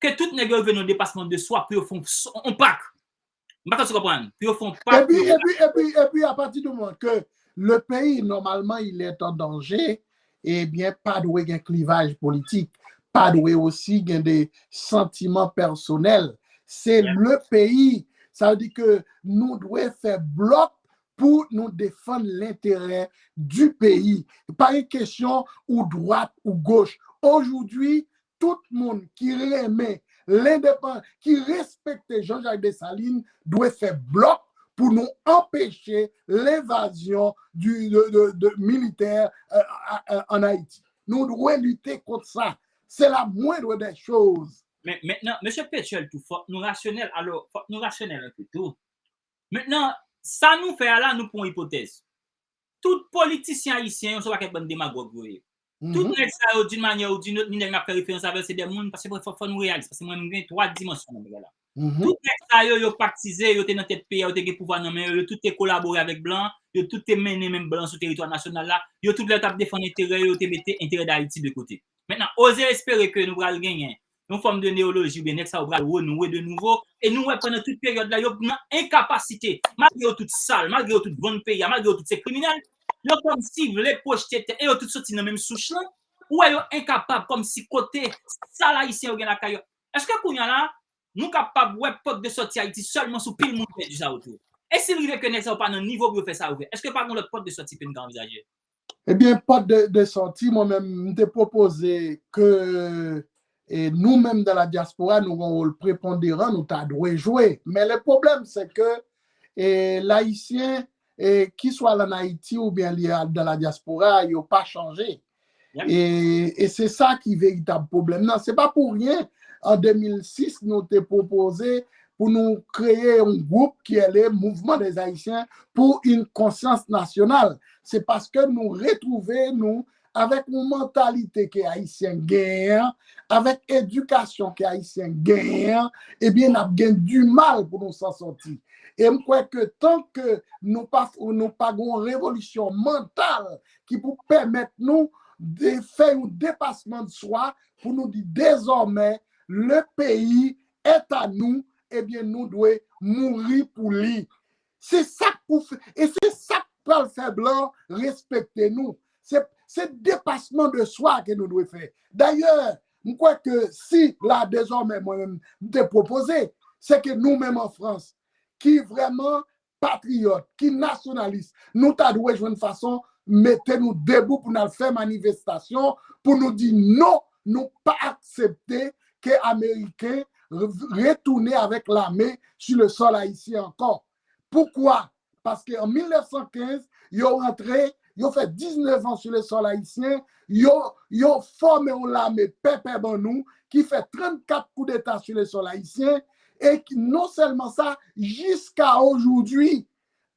ke tout nèg yo rive nan depasman de swa pou yo fè yon pak. M pa ka konprann. Pou yo fè yon pak. Epi, epi, epi, epi, apati di moman ke le pays, normalement, il est en danger, ebyen, pa dwe gen klivaj politik. Pa dwe osi gen de santiman pèsonèl. Se le peyi. Sa vle di ke nou dwe fè blòk pou nou defann lenterè du pays. Pa gen kesyon ou dwat ou goch. Aujourd'hui, tout moun ki renmen lendepan, ki respekte Jean-Jacques Dessalines dwe fè blòk pou nou anpeche lenvazyon du, de, de, de militè euh, euh, euh, en Haïti. Nou dwe lite kont sa. Se la moindre des choses. Men mentnan, mesye Petuel tou, fòk nou rasyonèl. Alò, fòk nou rasyonèl anpil tou. Mentnan, sa nou fè a la, nou pran yon ipotèz. Tout politisyen ayisyen yo se yon pakèt bann demagòg yo ye. Tout nèg sa yo, d'une manière ou d'une autre, ni nèg n ap fè referans avè l, se de moun, paske fò, fò nou reyalis, paske mwen, m gen twa dimansyon nan bagay la. Tout nèg sa yo, yo paktize, yo te nan tèt peyi a, yo te gen pouvwa nan men yo, yo tout te kolabore avèk blan, yo tout te mennen men blan sou teritwa nasyonal la, yo tout lè t ap defann enterè yo, yo te mete enterè Dayiti de kote. Mentnan, oze espere ke nou pral genyen yon fòm de neyoloji oubyen nèg sa yo pral renouwe de nouvo. E nou wè pandan tout peryòd la, yo nan enkapasite, malgre yo tout sal, malgre yo tout vann peyi a, malgre yo tout se kriminèl, yo kòmsi vle pwojte tèt, e yo tout soti nan menm souch lan, ou wè yo enkapab kòmsi kote sal ayisyen yo gen lakay yo. Èske kounye a la, nou kapab wè pòt de sòti Ayiti sèlman sou pil moun pèdi sa yo tou? E si l rive ke nèg sa yo pa nan nivo pou yo fè sa yo fè, èske pa gen lòt pòt de sòti ke nou ka anvizaje? Ebyen, pòt de, de sòti, mwen menm, m te pwopoze ke e nou menm dans la diaspora, nou gen yon wòl preponderan, nou ta dwe jwe. Men le problème, c'est que e, Layisyen, e, ki swa l ann Ayiti oubyen li a, dans la diaspora, yo pa chanje. E, e se sa ki veritab pwoblèm nan. Se pa pou ryen, an de mil sis, nou te pwopoze pou nou kreye yon gwoup ki rele Mouvement des Haïtiens pour une Conscience Nationale. Se paske nou retwouve nou avèk yon mantalite ke Ayisyen genyen an, avèk edikasyon ke Ayisyen genyen an, ebyen, n ap gen dimal pou nou san sòti. E m kwè ke tan ke nou pa, nou pa gen yon revolisyon mantal ki pou pèmèt nou de fè yon depasman de swa pou nou di dezòmè, le pays est à nous, ebyen, nou dwe mouri pou li. Se sa k pou fè, e se sa k pral fè blan respekte nou. Se, se depasman de swa ke nou dwe fè. Dayè, m kwè ke si la dezòmè mwen menm m te pwopoze, se ke nou menm an Frans, ki vrèman patriyòt, ki nasyonalis, nou ta dwe jwenn fason mete nou debou pou n al fè manifestasyon, pou nou di non, nou pa aksepte ke Ameriken re- retounen avèk lame sou le sòl ayisyen ankò. Poukwa? Paske an mil nèf san kenz, yo rantre, yo fè diznèf an sou le sòl ayisyen, yo, yo fòme yon lame pèpè ban nou ki fè trannkat koudeta sou le sòl ayisyen e ki, non sèlman sa, jiska ojoudwi,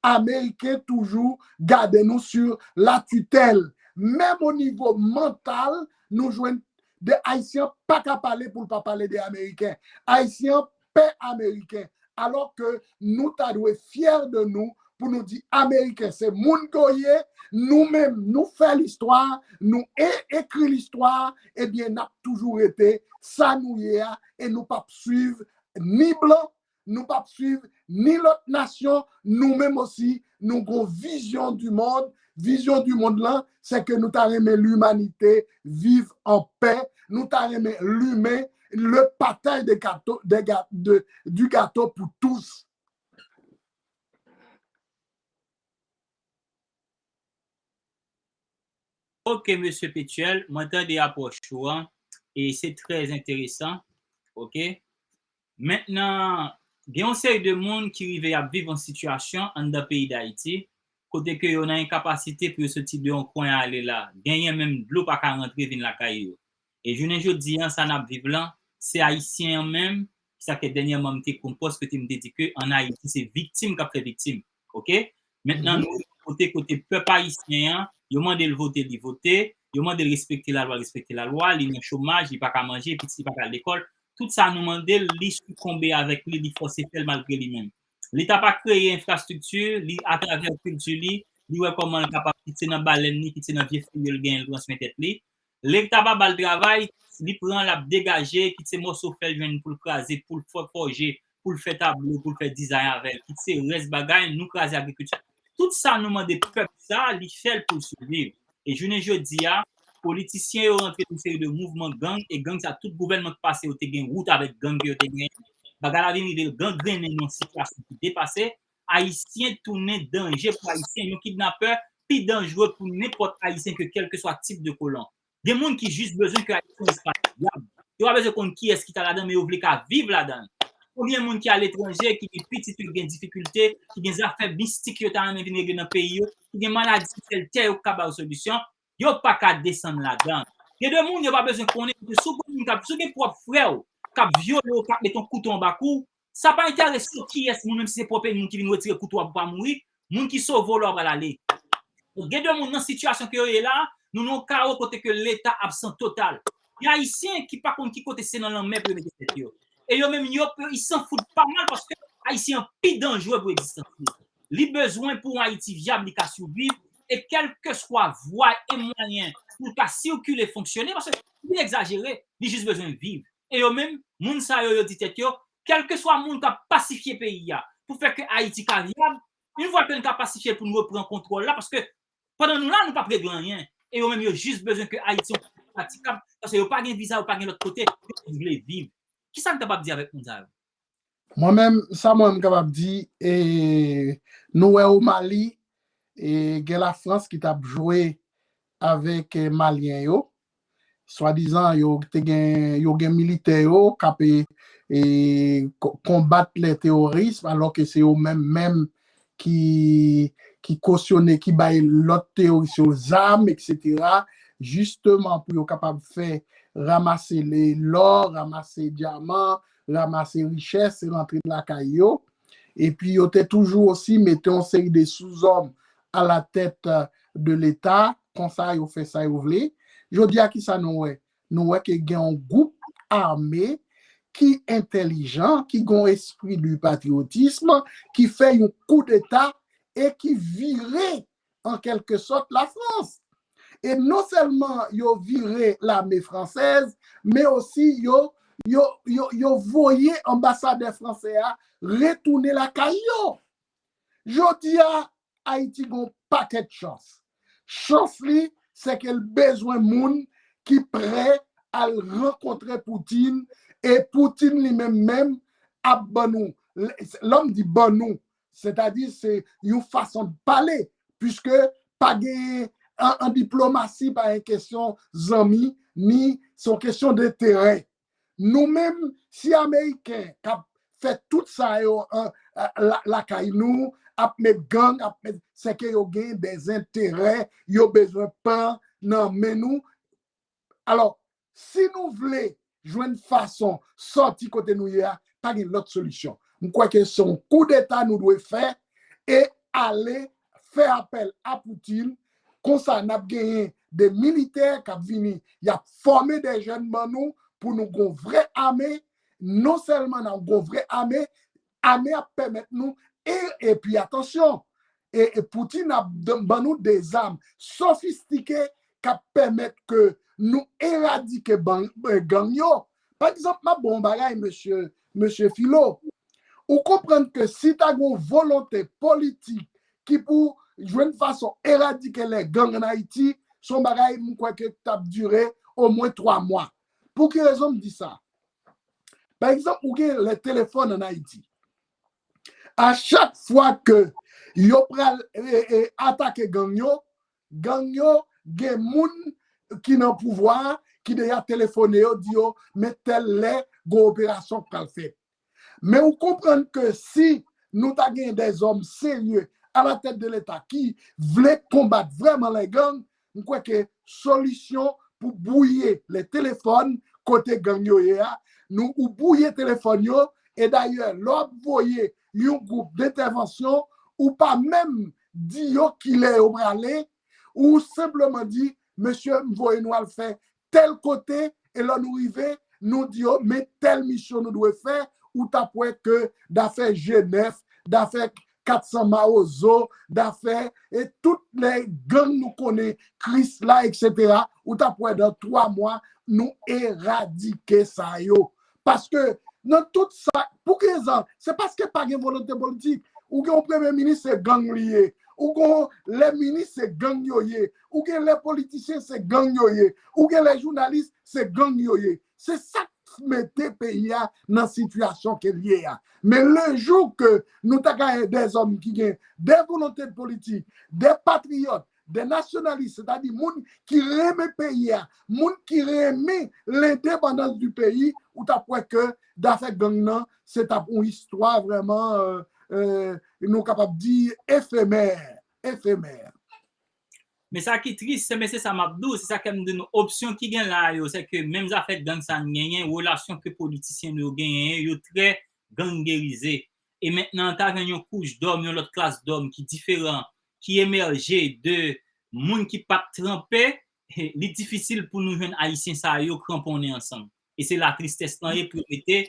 Ameriken toujou gade nou sou latitèl. Menm o nivo mantal, nou jwenn de Ayisyen pa ka pale pou l pa pale de Ameriken. Ayisyen pè Ameriken. Alò ke nou ta dwe fyè de nou pou nou di Ameriken se moun ke w ye, nou menm nou fè listwa, nou e- ekri listwa, ebyen n ap toujou rete sa nou ye a e nou p ap swiv ni blan, nou p ap swiv ni lòt nasyon, nou menm osi, nou gon vizyon di mond. Vizyon di mond lan, se ke nou ta renmen limanite viv an pè, nou ta renmen limen le pataj de gato, de ga- de- du gato pou tous. Ok, mesye Petuel, mwen tande apwòch ou an, e se trè enteresan. Ok. Mentnan, gen yon seri de moun ki rive ap viv yon sitiyasyon anndan peyi Dayiti, kote ke yo nan enkapasite pou yo soti de yon kwen ale la. Genyen menm dlo pa ka rantre vin lakay yo. E jounen jodi an, sa n ap viv lan, se Ayisyen an menm, sa ke dènyèman m te konpòs kote m te di ke ann Ayiti, se viktim k ap fè viktim. Ok? Mentnan, nou kote, kote pèp ayisyen an, yo mande l vote, li vote, yo mande l respekte lalwa, respekte lalwa, li nan chomaj, li pa ka manje, pitit li pa ka al lekòl. Tout sa nou mande l, li sikonbe avèk li, li fòse fè l malgre li menm. Li ta pa kreye enfrastrikti, li atravè kilti li, li wè kòman l kapab kit se nan balèn li, kit se nan vye feye l genyen l transmetèt li. Leta pa ba l travay, li pran l ap degaje, kit se mòso fè l jwenn pou l kraze, pou l fè fòje, pou l fè tablo, pou l fè dizay avè l, kit se rès bagay, nou kraze agrikilti. Tout sa nou mande pèp sa, li fè l pou l siviv. E jounen jodi a, politisyen yo rantre nan seri de mouvman gang, e gang sa tout gouvènman k pase yo te gen wout avèk gang ke yo te genyen. Bagay la vin rive gangrennen nan sitiyasyon ki depase. Ayisyen tounen danje pou Ayisyen. Yon kidnapè pi danjere pou nenpòt Ayisyen ke kèlkeswa tip de kolon. Gen moun ki jis bezwen ke Ayiti yon espas vyab. Yo pa bezwen konn kiyès ki ta ladan, men yo vle ka viv ladan l. Konbyen moun ki aletranje, ki gen pitit yo, ki gen difikilte, ki gen zafè mistik yo ta renmen vin regle nan peyi yo, ki gen maladi ki fè l tè yo ki ka ba yo solisyon, yo pa ka desann ladan. Gen de moun yo pa bezwen konnen, paske si w gen moun k ap, si w gen pwòp frè w k ap vyole w, k ap met yon kouto anba kou w, sa pa enterese w kiyès moun, menm si se pwòp moun ki vin retire kouto a pou w pa mouri, moun ki sove w la w pral ale. Gen de moun nan sitiyasyon ke yo ye la, nou nan yon kawo kote ke Leta absan total. Gen Ayisyen ki pa konn ki kote se nan lanmè pou yo mete tèt yo. E yo menm, yo, yo, ils s'en foutent pa mal paske Ayisyen an pi danjere pou egzistans li. Li bezwen pou yon Ayiti vyab, li ka siviv, e kèlkeswa vwa e mwayen pou l ka sikile, fonksyone, paske li egzajere, li jis bezwen viv. E yo menm, moun sa yo, yo di tèt yo, kèlkeswa moun k ap pasifye peyi a, pou fè ke Ayiti ka vyab, yon fwa ke n ka pasifye l pou n repran kontwòl la, paske pandan nou la, nou p ap regle anyen. E yo menm, yo jis bezwen ke Ayiti yon peyi pratikab, paske yo pa gen viza, yo pa gen lòt kote, yo vle viv. Kisa n kapab di avèk moun sa yo? Mwen menm, sa mwen m kapab di, e, nou wè o Mali, e, gen Lafrans ki t ap jwe avèk, e, Malyen yo. Swadizan, yo te gen, yo gen militè yo k ap, e, e, ko- konbat lè teworis, alò ke se yo menm menm ki, ki kosyone, ki bay lòt teworis yo zam, etsetera, jisteman pou yo kapab fè ranmase le, lò, ranmase dyaman, ranmase richès, rantre lakay yo. Epi yo te toujou osi mete yon seri de souzòm alatèt, euh, de Leta, konsa yo fè sa yo vle. Jodi a, kisa nou wè? Nou wè ke gen yon gwoup ame ki entèlijan, ki gen yon espri de patriyotism, ki fè yon koudeta e ki vire, an kèlke sòt, Lafrans. E non sèlman yo vire lame fransèz, men osi yo, yo, yo, yo voye anbasadè fransè a retounen lakay yo. Jodi a, Ayiti gon pakèt chans. Chans li, se ke l bezwen moun ki prè al rankontre Putin, e Putin li menm menm ap ban nou. Lè m di ban nou, sètadi se yon fason de pale, puiske pa gen an, an diplomasi, pa gen kesyon zanmi, ni se yon kesyon denterè. Nou menm, si Ameriken k ap fè tout sa yo an, a, la, lakay nou, ap met gang, ap met, se ke yo gen de enterè, yo bezwen pran nan men nou. Alò, si nou vle jwenn fason sòti kote nou ye a, pa gen lòt solisyon. M kwè ke se yon koudeta nou dwe fè e ale fè apèl a Putin. Konsa, n ap genyen de militè k ap vini, y ap fòme de jèn ban nou pou nou gon vrè ame. Non sèlman n ap gon vrè ame, ame ap pèmèt nou, e, epi atansyon, e, e Putin ap d-, ban nou de zam sofistike k ap pèmèt ke nou eradike ban-, eh, gang yo. Pa egzanp, m ap ba w yon bagay, mesye, mesye Filo. Ou konprann ke si ta gen yon volonte politik ki pou jwenn fason eradike lè gang ann Ayiti, se yon bagay m kwè ke t ap dire omwen twa mwa. Pou ki rezon m di sa? Pa egzanp, ou gen lè telefòn ann Ayiti. A chak fwa ke yo pral, e, e, atake gang yo, gang yo gen moun ki nan pouvwa a, ki deja telefone yo, di yo, men tèl lè, gon operasyon k pral fèt. Men ou konprann ke si nou ta gen dèzòm serye alatèt de Leta ki vle konbat vrèman lè gang, m kwè ke solisyon pou bwouye lè telefòn kote gang yo ye a, nou, ou bwouye telefòn yo, e dayè, lè w ap voye yon gwoup dentèvansyon, ou pa menm di yo kilè yo prale, ou senpleman di, mesye, m voye nou al fè tèl kote, e lè nou rive, nou di yo, men tèl misyon nou dwe fè, ou t ap wè ke dafè G nèf, dafè kat san Mawozo, dafè, e tout lè gang nou konnen, Krisla, etsetera, ou t ap wè dan twa mwa, nou eradike sa yo. Paske nan tout sa, pou ki rezon? Se paske pa gen volonte politik. Ou gen yon premye minis, se gang li ye. Ou gen lè minis, se gang yo ye. Ou gen lè politisyen, se gang yo ye. Ou gen lè jounalis, se gang yo ye. Se sa k mete peyi a nan sitiyasyon ke l ye a. Men le jou ke nou ta ka gen dèzòm ki gen de volonte politik, de patriyòt, de nasyonalis, sètadi moun ki renmen peyi a, moun ki renmen lendepandans di peyi, ou t ap wè ke dafè gang nan, se t ap yon istwa vrèman, euh, euh, nou kapab di efemè, efemè. Men sa ki tris, se, men se sa m ap di w, se sa ke m di nou, opsyon ki gen la yo, se ke menm zafè gang sa n genyen, relasyon ke politisyen nou yo genyen, yo trè gangerize. E mentnan, ta jwenn yon kouch dòm, yon lòt klas dòm ki diferan, ki emèje de moun ki pa t tranpe, li difisil pou nou jwenn Ayisyen sa yo kranponnen ansanm. E se la tristès lan ye pou yo mete,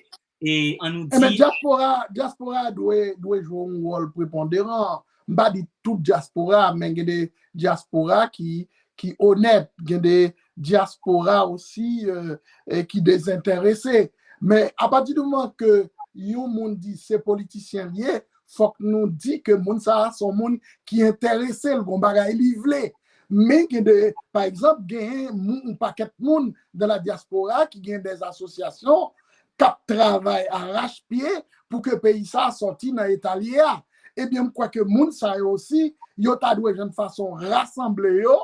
e an nou di. Ebyen, dyaspora, dyaspora dwe, dwe jwe yon wòl preponderan. M pa di tout dyaspora, men gen de dyaspora ki, ki onèt, gen de dyaspora osi, euh, e ki dezenterese. Men apati di moman ke yon moun di se politisyen l ye, fòk nou di ke moun sa a se yon moun ki enterese, l gon bagay li vle. Men gen de, pa egzanp, gen moun, yon pakèt moun dans la diaspora ki gen de asosyasyon k ap travay arachpye pou ke peyi sa a sòti nan eta l ye a. Ebyen, m kwè ke moun sa yo osi, yo ta dwe jwenn fason rasanble yo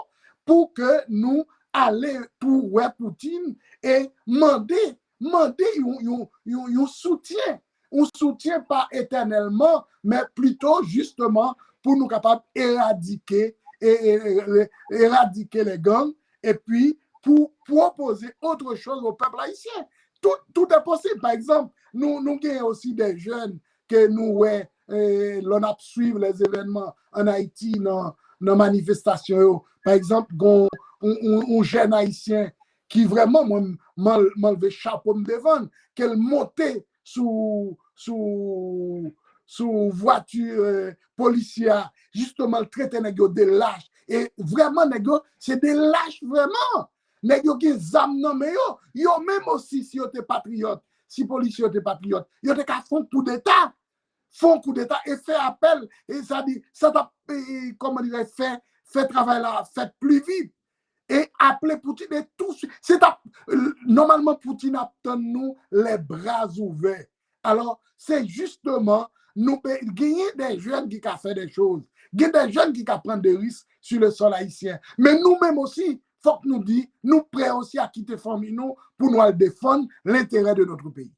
pou ke nou ale tou wè Putin e mande, mande yon, yon, yon, yon soutyen, yon soutyen pa etènèlman, men plito jisteman pou nou kapab eradike, e, e, e, eradike lè gang, epi pou pwopoze otre choz o pèp ayisyen. Tout, tout est possible. Pa egzanp, nou, nou genyen osi de jèn ke nou wè, eh, lè n ap swiv lè zevènman ann Ayiti nan, nan manifestasyon yo. Pa egzanp, gon yon, yon, yon jèn ayisyen ki vrèman, mwen, m, m, m leve chapo m devan l, ke l monte sou, sou, sou vwati, eh, polisye a, jisteman, l trete nèg yo de lach. E vrèman, nèg yo, se de lach vrèman. Nèg yo gen zam nan men yo. Yo menm osi, si yo te patriyòt, si polisye yo te patriyòt, yo te ka fè yon koudeta. fè yon koudeta e fè apèl, e sa di, sa t ap, e, e, kòman dirè, fè, fè travay la fèt pli vit. E aple Putin e tou, se t ap, nòmalman Putin ap tann nou les bras ouverts. Alò, se jisteman, nou pe, genyen de jèn ki ka fè de choz, gen de jèn ki ka pran de risk sur le sol haïtien. Men nou menm osi, fòk nou di, nou prè osi a kite fanmi nou pou nou al defann l'intérêt de notre pays.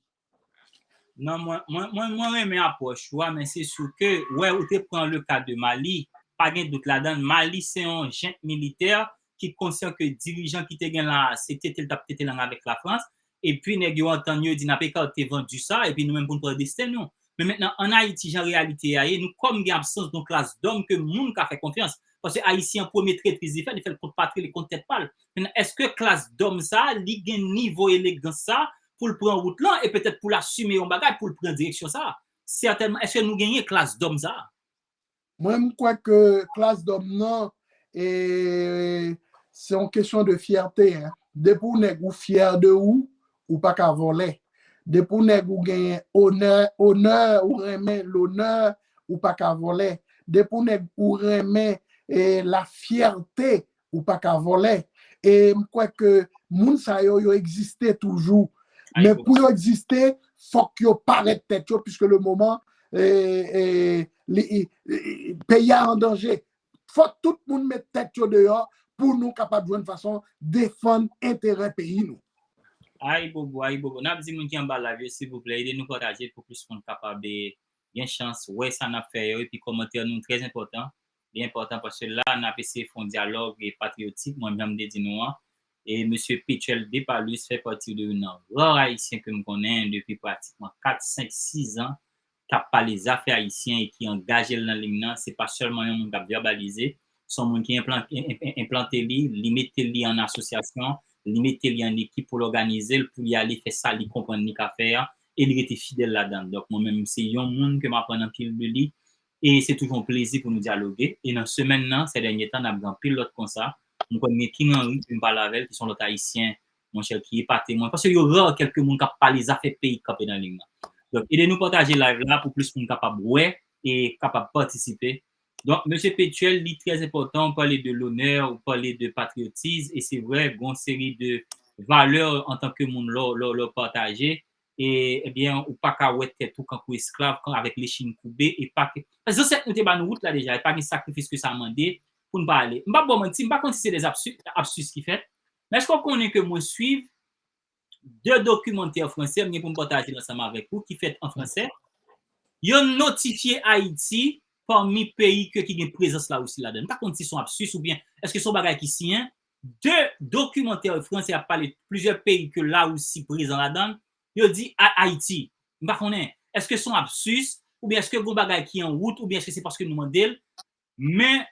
Non, mwen, mwen, mwen, mwen renmen apwòch ou a, men se sou ke, wè, ou te pran le ka de Mali, pa gen dout ladan, Mali se yon jent militè ki konsyan ke dirijan ki te gen la, se tete l t ap tete lang avèk Lafrans, epi nèg yo antann yo di n ap ekate vann di sa, epi nou menm pou n pran desten nou. Men mentnan, ann Ayiti, jan reyalite a ye, nou kòm gen absans yon klas dòm ke moun ka fè konfyans. Paske Ayisyen an, premye tretris li fè, li fè l kont patri l, li kont tèt pa l. Mentnan, èske klas dòm sa a, li gen nivo elegans sa a pou l pran wout lan e petèt pou l asime yon bagay, pou l pran direksyon sa a? Sètènman, èske nou genyen klas dòm sa a? Mwen, m kwè ke klas dòm nan, e, se yon kesyon de fyète, hein. Depi w nèg ou fyè de ou, ou pa ka vòlè. Depi w nèg ou genyen onè, onè, ou renmen lonè, ou pa ka vòlè. Depi w nèg ou renmen, e, la fyète, ou pa ka vòlè. E m kwè ke moun sa yo, yo egziste toujou. Men pou yo egziste, fòk yo parèt tèt yo, puisque le moment, e, e, li, e, e, peyi a an danje. Fòk tout moun met tèt yo deyò pou nou kapab jwenn fason defann enterè peyi nou. Ayibobo, ayibobo. N ap di moun ki anba live yo, silvouplè, ede nou pataje pou plis moun kapab, e, gen chans wè sa n ap fè yo, epi kòmantè nou trè enpòtan. Li enpòtan paske la, n ap eseye fè yon dyalòg, e, patriyotik, mwen, jan m te di nou an. E mesye Petuel Depalus fè pati de youn nan ra Ayisyen ke m konnen depi pratikman kat, senk, sis an k ap pale zafè ayisyen e ki angaje l nan liy nan. Se pa sèlman yon moun k ap vèbalize, se yon moun ki enplan-, en-, en-, enplante li, li mete li an asosyasyon, li mete li an ekip pou l òganize l, pou li ale fè sa li konprann li ka fè a, e li rete fidèl ladan l. Donk, mwen menm, se yon moun ke m aprann anpil de li, e se toujou yon plezi pou nou dyaloge. E nan semèn nan, sè dènye tan, n ap gen anpil lòt konsa. M konn gen King Henry, ke m pale avè l, ki se yon lòt Ayisyen, monchè, ki epate mwen. Paske yo ra kèlke moun k ap pale zafè peyi k kanpe nan liy nan. Donk, ede nou pataje live la pou plis moun kapab wè e kapab patisipe. Donk, mesye Petuel, li trè enpòtan, ou pale de lonè, ou pale de patriyotis, e se vrè, gen yon seri de valè antanke moun lè w, lè w, lè w pataje, e, ebyen, ou pa ka wè tèt ou kankou esklav, kan avèk lechin koube, e pa ke, paske zansèt nou te ba nou wout la deja, e pa gen sakrifis ke sa mande pou n pa ale. M p ap ba w manti, m pa konn si se de absi-, absis ki fèt, men èske w konnen ke mwen swiv de dokimantè fransè, m gen pou m pataje l ansanm avèk ou, ki fèt an fransè. Yo notifye Ayiti pami peyi ke ki gen prezans Larisi ladan l. M pa konn si se yon absis oubyen èske se yon bagay ki siyen. De dokimantè fransè ap pale plizyè peyi ke Larisi prezan ladan l. Yo di A-, Ayiti. M pa konnen. Èske se yon absis oubyen èske gen yon bagay ki an wout oubyen èske se paske nou mande l? Men,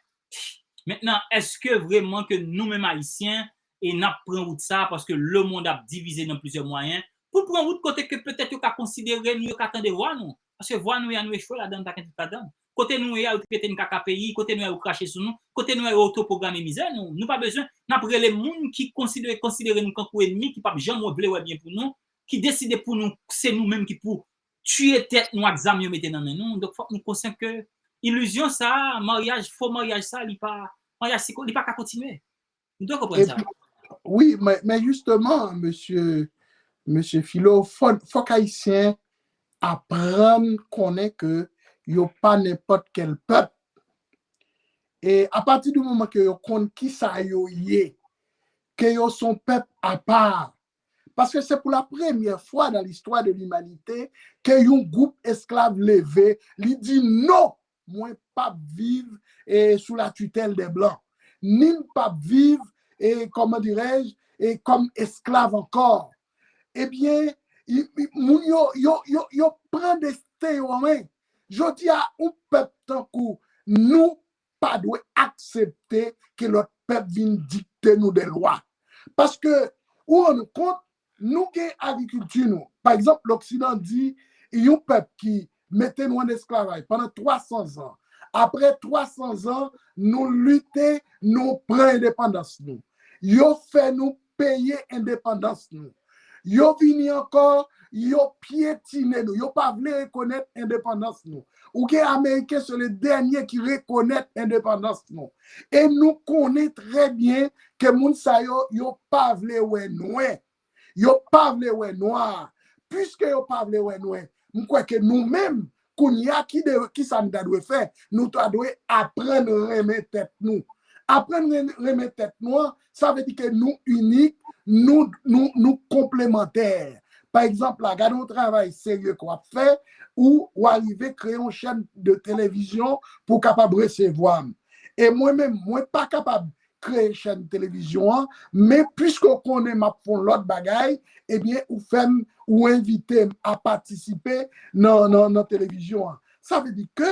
mentnan, èske vrèman ke nou menm Ayisyen, e n ap pran wout sa a, paske lemonn ap divize nan plizyè mwayen, pou pran wout kote ke petèt yo ka konsidere nou, yo ka tande vwa nou? Paske vwa nou ye a, nou echwe ladan, nou pa gen tout ladan. Kote nou ye a, yo trete n kaka peyi, kote nou ye a, yo krache sou nou, kote nou ye a, yo otopwograme mizè nou. Nou pa bezwen, n ap rele moun ki konsidere, konsidere nou kankou ènmi, ki p ap janm vle wè byen pou nou, ki deside pou nou, se nou menm ki pou tiye tèt nou ak zam yo mete nan men nou. Donk, fòk nou konsyan ke ilizyon sa a, maryaj, fo maryaj sa a, li pa, maryaj siko, li pa ka kontinye. Nou dwe konprann sa. Epi, wi, men, men jisteman, mesye, mesye Filo, fò, fòk Ayisyen aprann konnen ke yo pa nenpòt kèl pèp. E apati di moman ke yo konn kisa yo ye, ke yo se yon pèp apa, paske se pou la premyè fwa dans l'histoire de l'humanité ke yon gwoup esklav leve, li di non, mwen p ap viv, e, sous la tutelle des blancs. Ni m p ap viv, e, comment dirais-je, e, comme esclave encore. Ebyen, i, i, moun yo, yo, yo, yo pran desten yo an men. Jodi a, yon pèp tankou nou pa dwe aksepte ke lòt pèp vin dikte nou de lwa. Paske, ou rann ou kont, nou gen agrikilti nou. Pa egzanp, Loksidan di, yon pèp ki mete nou an esklavaj pandan twa san zan. Apre twa san zan, nou lite, nou pran endepandans nou. Yo fè nou peye endepandans nou. Yo vini ankò, yo pyetine nou, yo pa vle rekonèt endepandans nou. Ou gen Ameriken, se le dènye ki rekonèt endepandans nou. E nou konnen trè byen ke moun sa yo, yo pa vle wè nwè. Yo pa vle wè nwa. Piske yo pa vle wè nwè, m kwè ke nou menm, kounye a, ki de, ki sa n ta dwe fè? Nou ta dwe aprann renmen tèt nou. Aprann ren-, renmen tèt nou an, sa vle di ke nou inik, nou, nou, nou konplemantè. Pa egzanp la, gade yon travay serye ke w ap fè, ou, ou arive kreye yon chèn de televizyon pou w kapab resevwa m. E mwen menm, mwen pa kapab kreye chèn televizyon an, men piske w konnen m ap fè yon lòt bagay, ebyen, ou fè m, ou envite m a patisipe nan, nan, nan televizyon an. Sa vle di ke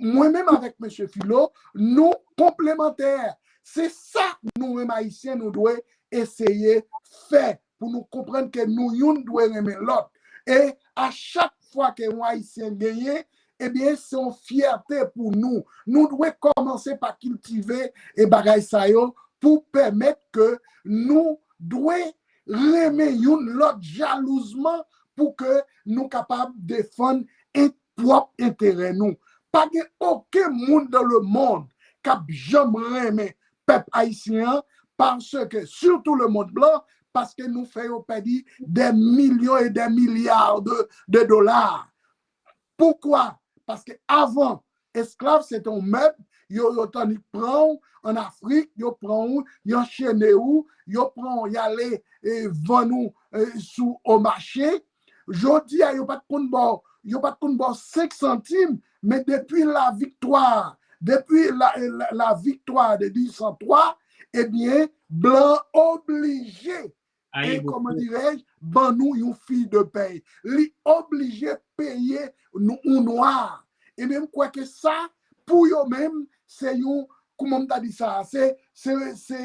mwen menm avèk mesye Filo, nou konplemantè. Se sa nou menm Ayisyen nou dwe eseye fè pou nou konprann ke nou youn dwe renmen lòt. E a chak fwa ke yon Ayisyen genyen, ebyen, se yon fyète pou nou. Nou dwe kòmanse pa kiltive e bagay sa yo pou pèmèt ke nou dwe renmen youn lòt jalouzman pou ke nou kapab defann en-, pwòp enterè nou. Pa gen okenn moun dans le monde k ap janm renmen pèp ayisyen an, paske, surtout le monde blanc, paske nou fè yo pèdi des millions et des milliards de, de dollars. Poukwa? Paske avan, esklav se te yon mèb, yo, yo t annik pran w ann Afrik, yo pran w, y anchene w, yo pran w, y ale, e, vann ou, e, sou o mache. Jodi a, yo pa t konn ba w, yo pa t konn ba w senk santim, men depi la viktwa, depi la, la, la viktwa de mil uit san twa, ebyen, blan oblije, e, kòman dirèj, ban nou yon fiy de pèy. Li oblije peye nou, yon nwa. Ebyen, m kwè ke sa, pou yo menm, se yon, kouman m ta di sa, se, se, se,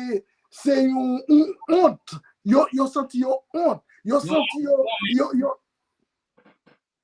se yon, yon ont. Yo, yo santi yo ont. Yo santi yo, yo, yo,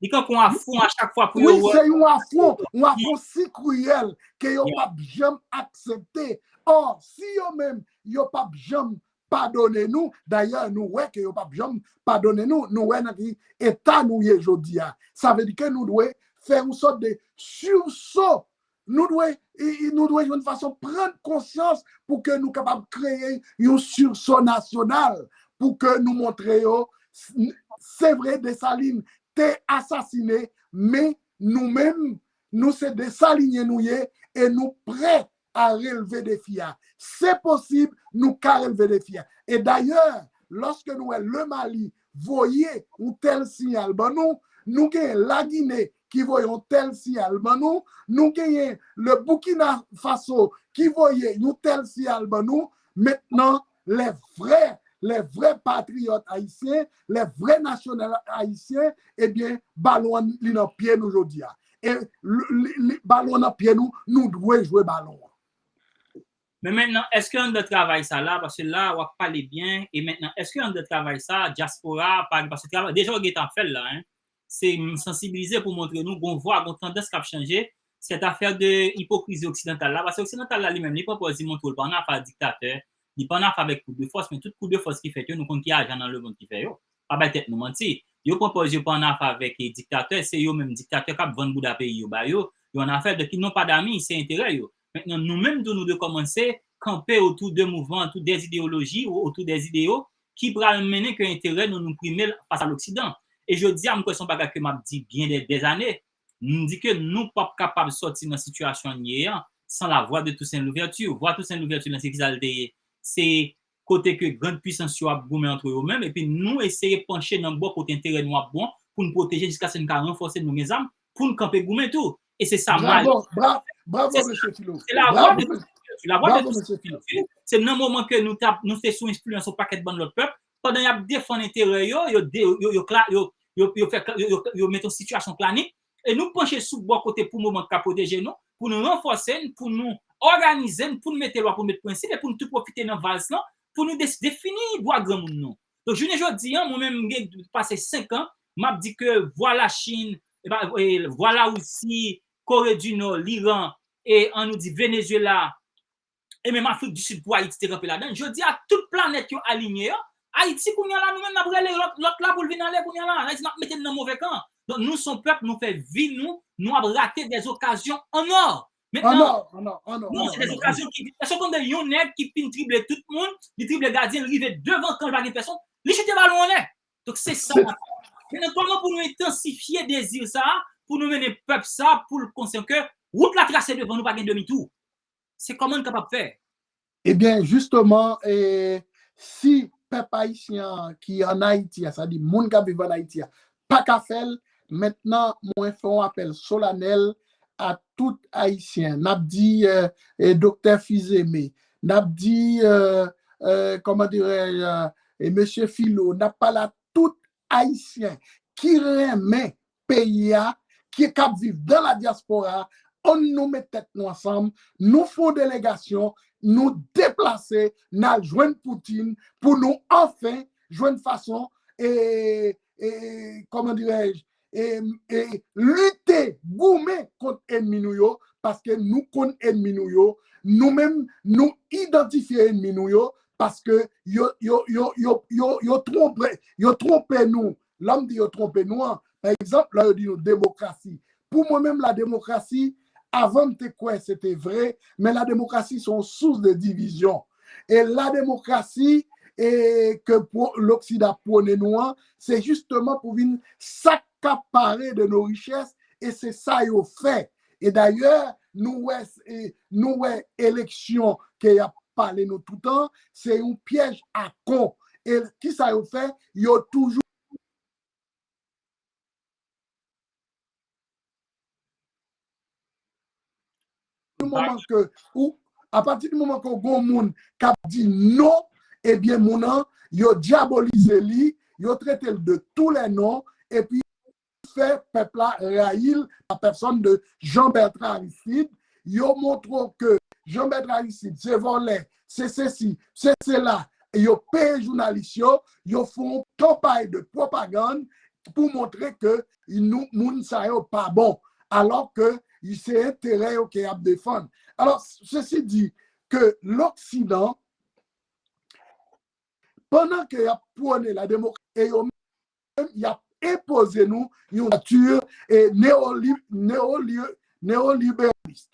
Li kankou yon afwon a chak fwa pou yo Wi, se yon afwon, yon afwon si kriyèl ke yo p ap janm aksepte. Ò, si yo menm, yo p ap janm padone nou, dayè, nou wè ke yo p ap janm padone nou, nou wè nan ki eta nou ye jodi a. Sa vle di ke nou dwe fè yon sòt de sursaut. Nou dwe, i, i, nou dwe jwenn fason pran konsyans pou ke nou kapab kreye yon sursaut nasyonal, pou ke nou montre yo, s-, se vre Desalin te asasine, men nou menm, nou se Desalinyen nou ye, e nou prè a relve defi a. Se posib, nou ka relve defi a. E dayè, lòske nou wè Le Mali voye yon tèl siyal ban nou, nou genyen Lagine ki voye yon tèl siyal ban nou, nou genyen le Burkina Faso ki voye yon tèl siyal ban nou, mentnan, les vrais, les vrais patriotes haïtiens, les vrais nationalistes haïtiens, ebyen, balon an li nan pye nou jodi a. E li, li, li, balon an nan pye nou, nou dwe jwe balon an. Men mentnan, èske anndan travay sa la, paske la, w ap pale byen, e mentnan, èske anndan travay sa, dyaspora, pa, paske travay, deja w gentan ap fè l la, en, se sansibilize pou montre nou gon vwa, gon tandans k ap chanje, cette affaire de ipokrizi oksidantal la, paske oksidantal la li menm, li pran pòz li montre w, li pa ann afè ak diktatè, li pa ann afè avèk kou de fòs, men tout kou de fòs ki fèt yo, nou konn ki ajan nan lemonn ki fè yo. Pa bay tèt nou manti. Yo pran pòz yo pa ann afè avèk, eh, diktatè, se yo menm diktatè k ap vann bouda peyi yo ba yo, yo ann afè, donk non pa dami, se enterè yo. Mentnan, nou menm tou, nou dwe kòmanse kanpe otou de mouvman, otou de ideyoloji, otou de ideyo ki pral mennen ke enterè nou, nou prime l fas a Loksidan. E jodi a, m kwè se yon bagay ke m ap di byen dè dèzane. M di ke nou p ap kapab sòti nan sitiyasyon n ye an san la vwa de Toussaint Louverture. Vwa Toussaint Louverture lan, se kisa l te ye? Se kote ke grann pwisans yo ap goumen antre yo menm, epi nou eseye panche nan bò kote enterè nou ap bon, pou n pwoteje jiskaske n ka ranfòse, nou gen zam, pou n kanpe goumen tou. E se sa m al. Bravo, bra-, bravo, mesye Filo. Se la vwa de Toussaint Louverture. La vwa de Toussaint Louverture, se nan moman ke nou t ap, nou te sou enfliyans yon pakèt bann lòt pèp, pandan y ap defann enterè yo, yo de-, yo, yo kla-, yo, yo, yo fè, yo, yo, yo mete yon sitiyasyon klanik, e nou panche sou bò kote pou moman k ka pwoteje nou, pou nou ranfòse n, pou nou òganize n, pou n mete lwa, pou n mete prensip, e pou n tou pwofite nan vals lan, pou nou des-, defini dwa granmoun nou. Donk, jounen jodi a, mwen menm, m gen pase senk an, m ap di ke vwa Lachin, e pa, e, vwa Larisi, Kore di Nò, Liran, e ann nou di Venezuela, e menm Afrik di Sid pou Ayiti te kanpe ladan l. Jodi a, tout planèt yo alinye an, Ayiti, kounye a la, nou menm n ap rele lòt, lòt la pou l vin ale kounye a la. Sa vle di n ap mete l nan move kan. Donk, nou se yon pèp, nou fè vi nou, nou ap rate des occasions en or. An Mentnan, nò, an nò, an nò, non, an se nò, de an nò. Okazyon ki, èske w konn yon nèg ki fin trible tout moun, li trible gadyen, li rive devan kan, li pa gen pèsonn, li chite balon anlè. Donk, se sa. Mentnan, kòman pou nou entansifye dezi sa, pou nou mennen pèp sa, pou l konsyan ke wout la trase devan nou, pa gen demi tou. Se kòman n kapab fè? Ebyen, jisteman, e, si pèp ayisyen an ki ann Ayiti a, sa di moun k ap viv ann Ayiti a, pa ka fè l, mentnan, mwen fè yon apèl solanèl a tout Ayisyen. N ap di, e, e, Doktè Fils-Aimé, n ap di, e, e, kòman dirèj, e, e, Mesye Filo, n ap pale a tout Ayisyen ki renmen peyi a, ki k ap viv dan la dyaspora, ann nou met tèt nou ansanm, nou fè yon delegasyon, nou deplase, n al jwenn Poutine pou nou anfen jwenn fason, e, e, kòman dirèj, e, e, lite, goumen kont ènmi nou yo, paske nou konn ènmi nou yo, nou menm, nou idantifye ènmi nou yo, paske yo, yo, yo, yo, yo, yo twonpe, yo twonpe nou. Lè m di yo twonpe nou an, pa egzanp, lè yo di nou demokrasi. Pou mwen menm, la demokrasi, avan m te kwè se te vre, men la demokrasi se yon sous de divizyon. E la demokrasi, e ke pwo-, Loksidan pwone nou an, se jisteman pou vin sakapare de nos richesses, e se sa yo fè. E dayè, nou wè, e nou wè eleksyon ke y ap pale nou toutan, se yon pyèj a kon. E kisa yo fè? Yo toujou du moman ke ou, apati di moman ke w gon moun k ap di non, ebyen, moun nan, yo dyabolize li, yo trete l de tous les noms, epi fè pèp la rayi l, la pèsòn de Jean Bertrand Aristide. Yo montre w ke Jean Bertrand Aristide se vòlè, se sesi, se sela. Yo peye jounalis yo, yo fè yon kanpay de pwopagann pou montre ke nou, moun sa yo pa bon, alò ke se enterè yo ke y ap defann. Alò, sesi di ke Loksidan, pandan ke y ap pwone la demokrasi, e yo menm, y ap enpoze nou yon diktatè, e, neoli-, neoli-, neoliberalis.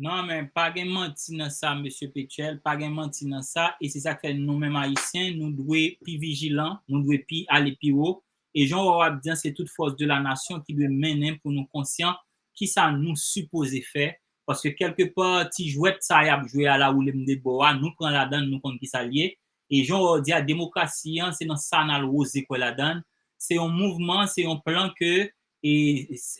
Non, men pa gen manti nan sa, mesye Petyèl, pa gen manti nan sa, e se sa k fè nou menm Ayisyen, nou dwe pi vijilan, nou dwe pi ale pi wo, e jan w ap di an, se tout force de la nation ki dwe mennen pou nou konsyan kisa nou sipoze fè, paske kèlkepa, ti jwèt sa y ap jwe a la woule m de bò a, nou pran ladan l, nou konn kisa l ye, e jan w di a, demokrasi an, se nan sa n al woze kwè ladan l, se yon mouvman, se yon plan ke, e,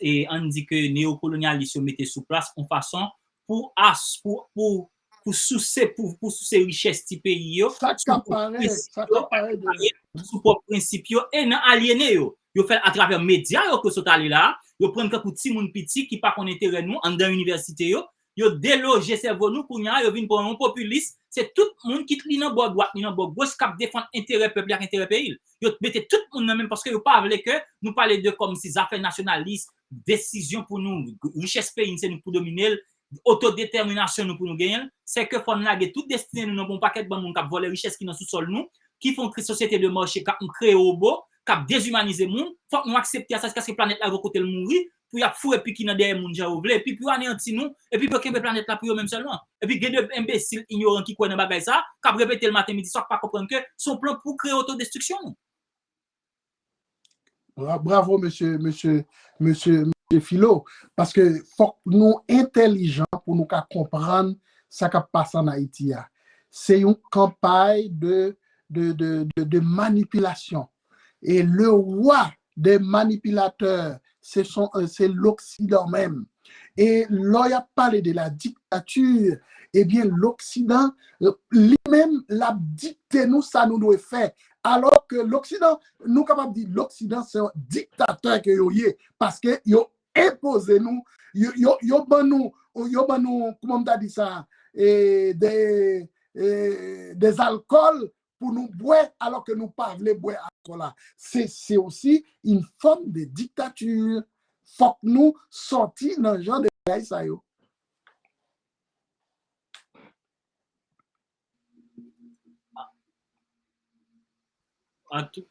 e ann di ke neyokolonyalis yo mete sou plas, yon fason pou as-, pou, pou, pou souse, pou, pou souse richès ti peyi yo, sa k ap parèt, sa k ap parèt de sou pwòp prensip yo, e nan alyene yo. Yo fè l atravè medya yo ke sot ale la, yo pran n tankou timoun piti ki pa konn enterè nou anndan inivèsite yo, yo deloje sèvo nou, kounye a, yo vin pran yon popilis, se tout moun, kit li nan bò dwat, li nan bò goch, k ap defann enterè pèp li ak enterè peyi l. Yo mete tout moun nan menm paske yo pa vle ke nou pale de kòmsi zafè nasyonalis, desizyon pou nou, richès peyi n, se nou k pou domine l, otodetèminasyon nou pou nou genyen l, se ke fò n lage tout destine nou nan men yon pakèt bann moun k ap vòlè richès ki nan sousòl nou, ki fè yon sosyete de mache k ap kreye wobo, k ap dezimanize moun, fòk nou aksepte a sa jiskaske planèt la rive yon kote l mouri, pou y ap foure piki nan dèyè moun jan yo vle, epi pou yo aneyanti nou, epi pou yo kenbe planèt la pou yo menm sèlman. Epi gen de enbesil, inyoran ki kwè nan bagay sa, k ap repete l maten, midi, swa, k pa konprann ke se yon plan pou kreye otodestriksyon nou. Bra-, bravo, mesye, mesye, mesye, mesye Filo, paske fòk nou entèlijan pou nou ka konprann sa k ap pase ann Ayiti a. Se yon kanpay de, de, de, de, de manipilasyon. E le roi des manipulateurs, se son, euh, se Loksidan menm. E lè y ap pale de la dictature, ebyen, Loksidan, euh, li menm, l ap dikte nou sa nou dwe fè. Alò ke Loksidan, nou kapab di Loksidan se yon diktatè ke yo ye, paske yo enpoze nou, yo, yo, yo ban nou, yo ban nou, kòman m ta di sa, e, de, e, des alcools pou nou bwè, alò ke nou pa vle bwè alkòl la. Se, se osi une forme de dictature. Fòk nou sòti nan jan de bagay sa yo. An tou,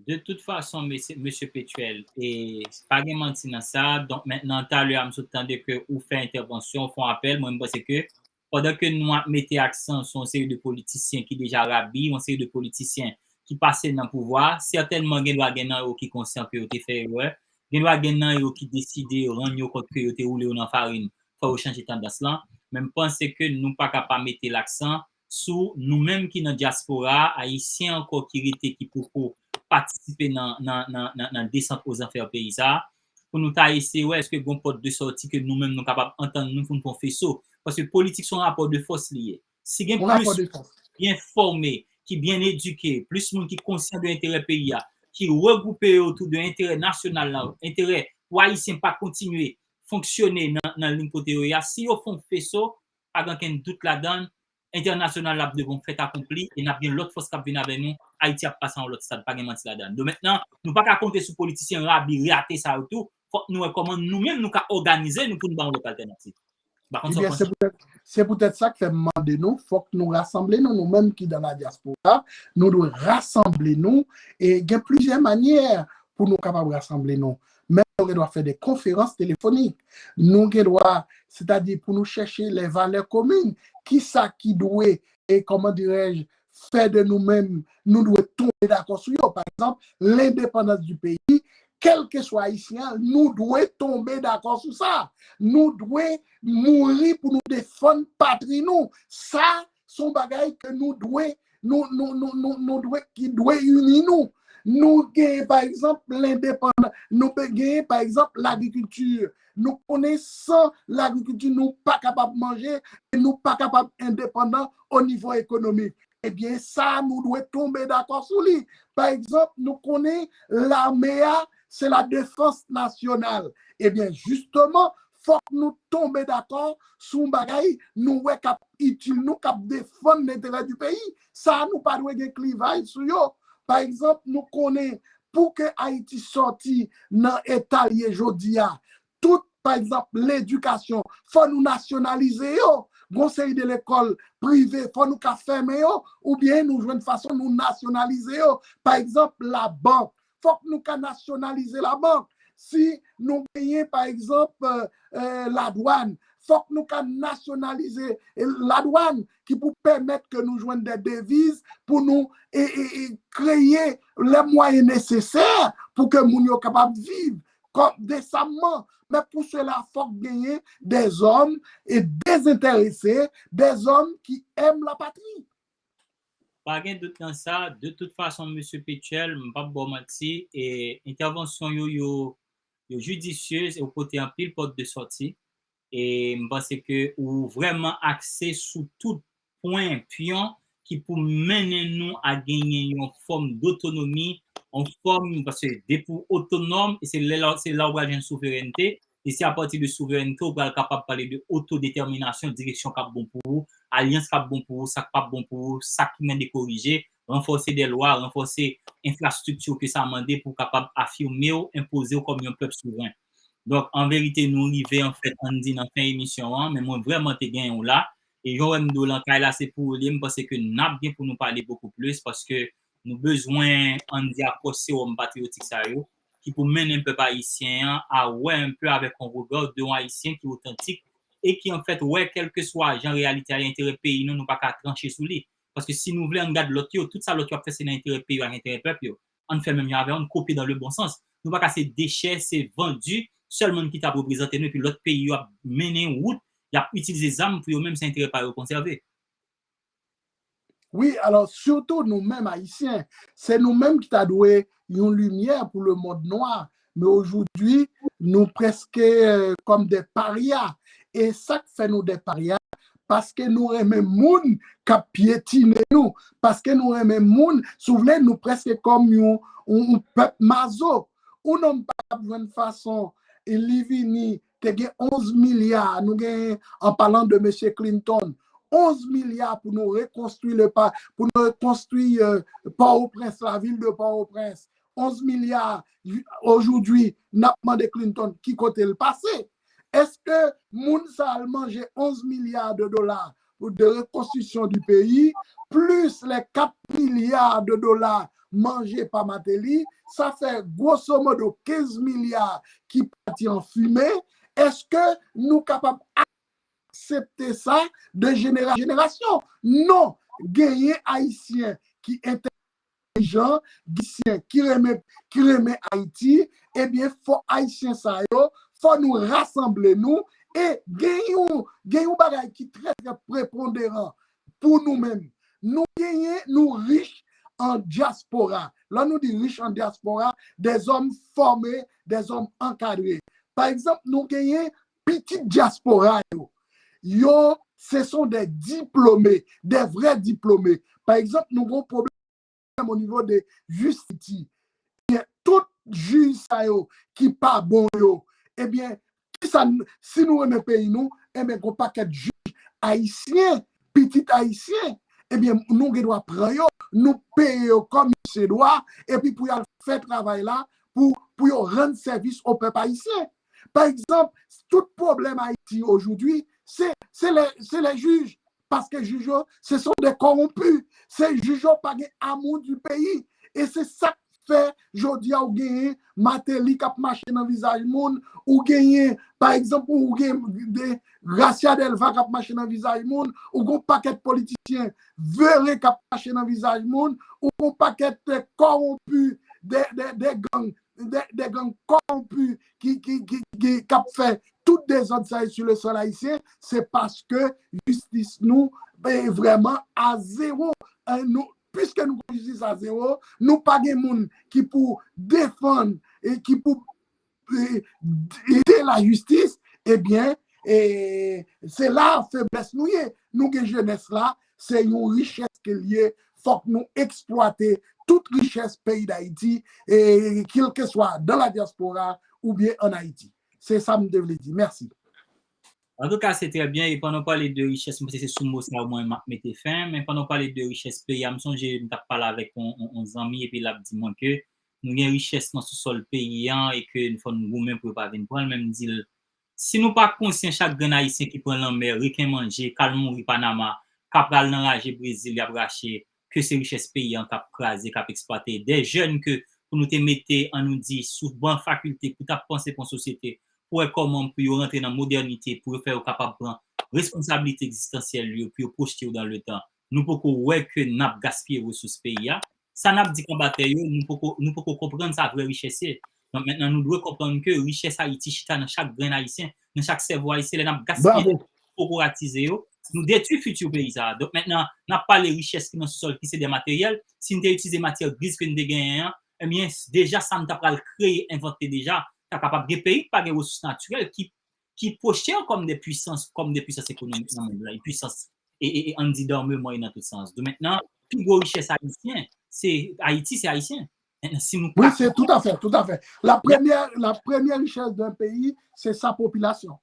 de tout fason, mesye, mesye Petuel, e pa gen manti nan sa. Donk, mentnan, talè a, m sot tande ke ou fè entèvansyon, ou fè yon apèl. Mwen, m panse ke pandan ke nou ap mete aksan sou yon seri de politisyen ki deja rabi, yon seri de politisyen ki pase nan pouvwa, sètènman, gen dwa gen nan yo ki konsyan ke yo te fè erè, gen dwa gen nan yo ki deside rann yo kont ke yo te woule yo nan farin, fò yo chanje tandans lan. Men m panse ke nou pa ka pa mete laksan sou nou menm ki nan dyaspora a, Ayisyen ankò ki rete, ki poko patisipe nan, nan, nan, nan, nan desant ozanfè peyi sa a, pou nou ta eseye wè èske gon pòt de sòti ke nou menm nou kapab antann nou pou n fè yon feso. Paske politik se yon rapò de fòs li ye. Si gen plis moun ki byen fòme, ki byen edike, plis moun ki konsyan de enterè peyi a, ki regwoupe yo otou de enterè nasyonal la, enterè pou Ayisyen pa kontinye fonksyone nan, nan liy kote yo ye a, si yo fè yon feso, pa gen okenn dout ladan l, entènasyonal la ap devan yon fèt akonpli e n ap gen lòt fòs k ap vin avè nou. Ayiti ap pase a yon lòt stad, pa gen manti ladan l. Donk mentnan, nou pa ka konte sou politisyen rabi, rate sa yo tou. Fòk nou wè kòman nou menm nou ka òganize nou pou n ba yon lòt altènativ. M pa konn sa w panse. Ebyen, se poutèt, se poutèt sa k fè m mande nou, fòk nou rasanble nou, nou menm ki nan la dyaspora, nou dwe rasanble nou, e gen plizyè manyè pou nou kapab rasanble nou. Men nou gen dwa fè de konferans telefonik. Nou gen dwa, sètadi pou nou chèche les valeurs communes, kisa ki dwe, e kòman dirèj, fè de nou menm, nou dwe tonbe dakò sou yo. Pa egzanp, lendepandans di peyi, kèlkeswa Ayisyen an, nou dwe tonbe dakò sou sa. Nou dwe mouri pou nou defann patri nou. Sa, se yon bagay ke nou dwe, nou, nou, nou, nou, nou dwe, ki dwe ini nou. Nou gen, pa egzanp, lendepandans, nou pe-, gen, pa egzanp, lagrikilti. Nou konnen san lagrikilti, nou pa kapab manje e nou pa kapab endepandan o nivo ekonomik. Ebyen, sa, nou dwe tonbe dakò sou li. Pa egzanp, nou konnen lame a, se la defans nasyonal. Ebyen, jisteman, fòk nou tonbe dakò sou yon bagay nou wè k ap itil nou, k ap defann lenterè di peyi. Sa, nou pa dwe gen klivaj sou yo. Pa egzanp, nou konnen pou ke Ayiti sòti nan eta l ye jodi a, tout, pa egzanp, ledikasyon, fò nou nasyonalize yo. Gon seri de lekòl prive, fò nou ka fèmen yo, oubyen nou jwenn fason nou nasyonalize yo. Pa egzanp, labank, fòk nou ka nasyonalize labank. Si nou genyen, pa egzanp, euh, euh, ladwàn, fòk nou ka nasyonalize, eh, ladwàn ki pou pèmèt ke nou jwenn de deviz pou nou, e, e, e, kreye lè mwayen nesesè pou ke moun yo kapab viv kòm desamman. Men pou sela, fòk genyen de zòm e dezenterese, de zòm ki èm la patri. Pa gen dout nan sa, de tout fason, mesye Petuel, m p ap ba w manti, e entèvansyon yo, yo, yo jidisyez e ou pote anpil pòt de sòti. E m panse ke ou vrèman akse sou tout pwen, pyon ki pou mennen nou a genyen yon fòm dotonomi, yon fòm, paske depi w otonòm, e se lè la, se la w pral jwenn souverènte, e se apati de souverènte w pral kapab pale de otodetèminasyon, direksyon k ap bon pou ou, alyans k ap bon pou ou, sa k p ap bon pou ou, sa ki mande korije, ranfòse de lwa, ranfòse enfrastrikti ke sa mande pou w kapab afime w, enpoze w kòm yon pèp souvren. Donk, an verite, nou rive, anfèt, ann di nan fen emisyon an, men mwen vrèman te genyen w la. E jan w wè m di w lan kay la, se pou ou li ye, m panse ke n ap gen pou nou pale bokou plis, paske nou bezwen, ann di, apwòch sewòm patriyotik sa yo, ki pou mennen pèp ayisyen an a wè enpe avèk yon rega de yon Ayisyen ki otantik e ki, anfèt, wè kèlkeswa jan reyalite a ye, enterè peyi nou, nou pa ka tranche sou li. Paske si nou vle, ann gad lòt yo, tout sa lòt yo ap fè, se nan enterè peyi yo ak enterè pèp yo. Ann fè menm jan avè yo, ann kopye dans le bon sens. Nou pa ka se dechè, se vandi, sèl moun ki t ap reprezante nou, epi lòt peyi yo ap mennen wout, y ap itilize zam pou yo menm, se enterè pa yo konsève. Wi, alò, sitou nou menm Ayisyen, se nou menm ki ta dwe yon limyè pou lemonn nwa. Men ojodwi, nou prèske, euh, kòm de parya. E sa k fè nou de parya, paske nou renmen moun k ap pyetine nou, paske nou renmen moun, si w vle, nou prèske kòm yon, yon, yon pèp mazo. Yon nonm pa t ap jwenn fason, e li vini, te gen onz milya, nou gen, an palan de mesye Clinton, onz milya pou nou rekonstwi le pa-, pou nou rekonstwi, euh, Pòtoprens, la ville de Pòtoprens. Onz milya, ojodwi, n ap mande Clinton ki kote l pase. Èske moun sa al manje onz milya de dola de reconstruction du pays, plus les quatre milliards de dollars manje pa Martelly, sa fè grosso modo kenz milya ki pati an fimen. Èske nou kapab aksepte sa de jenerasyon an jenerasyon? Non, genyen Ayisyen ki entèlijan, Ayisyen ki renmen, ki renmen Ayiti, ebyen, fò Ayisyen sa yo, fò nou rasanble nou, e gen yon, gen yon bagay ki trè, trè preponderan pou nou menm. Nou genyen, nou rich an dyaspora. Lè nou di rich an dyaspora, des hommes formés, des hommes encadrés. Pa egzanp, nou genyen pitit dyaspora yo. Yo, ce sont des diplômés, des vrais diplômés. Pa egzanp, nou gen yon pwoblèm o nivo de jistis. Ebyen, tout jij sa yo ki pa bon yo, ebyen, kisa n-, si nou renmen peyi nou, ebyen, gen yon pakèt jij ayisyen, pitit ayisyen, ebyen, nou gen dwa pran yo, nou peye yo kòm se dwa, epi pou y al fè travay la, pou, pou yo rann sèvis o pèp ayisyen. Pa egzanp, tout pwoblèm Ayiti aujourd'hui, se, se les, se les juges. Paske jij yo, ce sont des corrompus. Se jij yo pa gen amour du pays. E se sa k fè jodi a ou genyen Martelly k ap mache nan vizaj moun, ou genyen, pa egzanp, ou gen de Gracia Delva k ap mache nan vizaj moun, ou gen yon pakèt politisyen vere k ap mache nan vizaj moun, ou gen yon pakèt, eh, kòwonpi de, de, de gang, de, de gang kòwonpi ki, ki, ki, ki, k ap fè tout dezòd sa yo sou le sòl ayisyen, se paske jistis nou, eh, vrèman a zewo. Eh, nou, piske nou gen jistis a zewo, nou pa gen moun ki pou defann e ki pou, eh, ede lajistis, ebyen, eh, se la feblès nou ye. Nou gen jenès la, se yon richès ke l ye. Fòk nou eksplwate tout richès peyi Dayiti, e kèlkeswa dan la dyaspora oubyen ann Ayiti. Se sa m te vle di. Mèsi. Antouka, se trè byen. E pandan w pale de richès, m panse se sou mo sa yo mwen m ap mete fen. Men pandan w pale de richès peyi a, m sonje m t ap pale avèk yon, yon, yon zanmi, epi l ap di mwen ke nou gen richès nan sousòl peyi an e ke fò n goumen pou yo pa vin pran l. Men m di l, si nou pa konsyan chak grenn Ayisyen ki pran lanmè, reken manje, k al mouri Panama, k ap pral nan raje Brezil, y ap rache, ke se richès peyi an k ap kraze, k ap eksplwate. De jèn ke pou nou te mete, ann nou di, sou ban fakilte pou t ap panse pou yon sosyete, pou wè kòman pou yo rantre nan modènite, pou yo fè yo kapab pran responsablite egzistansyèl yo, pou yo pwojte yo dan letan. Nou poko wè ke n ap gaspiye resous peyi a. Sa n ap di konbatè yo, nou poko, nou poko konprann sa vrè richès ye. Donk mentnan, nou dwe konprann ke richès Ayiti chita nan chak grenn Ayisyen, nan chak sèvo ayisyen. Lè n ap gaspiye, kokoratize yo, nou detwi fiti peyi sa a. Donk mentnan, n ap pale richès ki nan sousòl, ki se de materyèl. Si n te itilize matyè griz ke n te genyen an, ebyen, deja sa n ta pral kreye, envante deja, ta kapab gen peyi ki pa gen resous natirèl, ki, ki pwojte yo kòm de pwisans, kòm de pwisans ekonomik nan mond lan, e pwisans, e, e, e ann di dòmeman e nan tout sans. Donk mentnan, pi gwo richès ayisyen, se Ayiti, se Ayisyen. Mentnan, si nou Oui, c'est tout à fait, tout à fait. La première, la première richesse d'un pays, c'est sa population.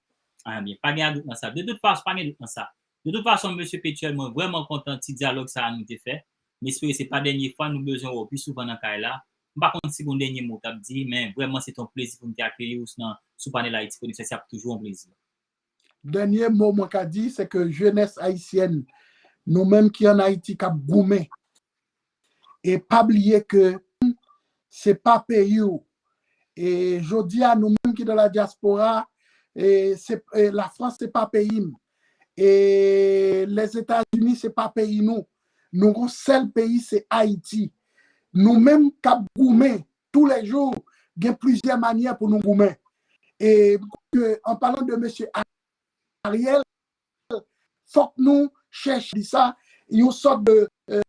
Ah, byen, pa gen dout nan sa. De tout fason, pa gen dout nan sa. De tout fason, mesye Petuel, mwen vrèman kontan ti dyalòg sa a nou te fè. M espere se pa dènye fwa, nou bezwen wè w pi souvan nan kay la. M pa konn si gon dènye mo w t ap di, men vrèman se te yon plezi pou m te akeyi w nan, sou panèl Ayiti Koneksyon, se ap toujou yon plezi. Dènye mo mwen ka di, se ke jenès ayisyèn, nou menm ki ann Ayiti k ap goumen, e pa bliye ke se pa peyi w. E jodi a, nou menm ki dans la diaspora, e se, e Lafrans se pa peyi m. E Lèzetazini se pa peyi nou. Nou gon sèl peyi, se Ayiti. Nou menm k ap goumen toulejou, gen plizyè manyè pou nou goumen. E ke, an palan de mesye Ariel, fòk nou chèche di sa, yon sòt de, euh,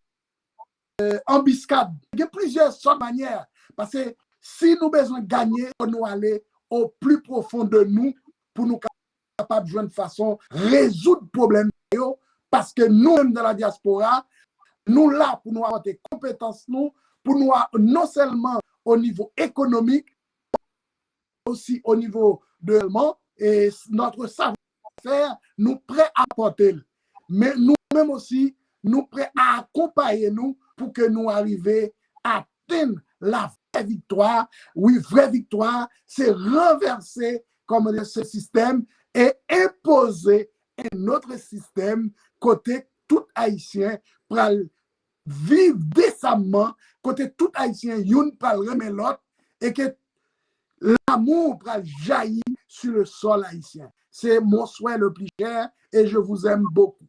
euh, anbiskad. Gen plizyè sòt manyè. Paske si nou bezwen ganye, fò nou ale o pli pwofon de nou pou nou kapab jwenn fason rezoud pwoblèm yo. Paske nou menm dans la diaspora, nou la pou nou apòte konpetans nou, pou nou a, non sèlman o nivo ekonomik, osi o nivo de, e notre savoir-faire, nou prè a pòte l. Men nou menm osi, nou prè a akonpaye nou pou ke nou arive atenn la vrè viktwa. Wi, vrè viktwa, se ranvèse, kòman di, se sistèm e enpoze un autre système kote tout Ayisyen pral viv desamman, kote tout Ayisyen youn pral renmen lòt, e ke l'amour pral jaillir sur le sol haïtien. C'est mon souhait le plus cher et je vous aime beaucoup.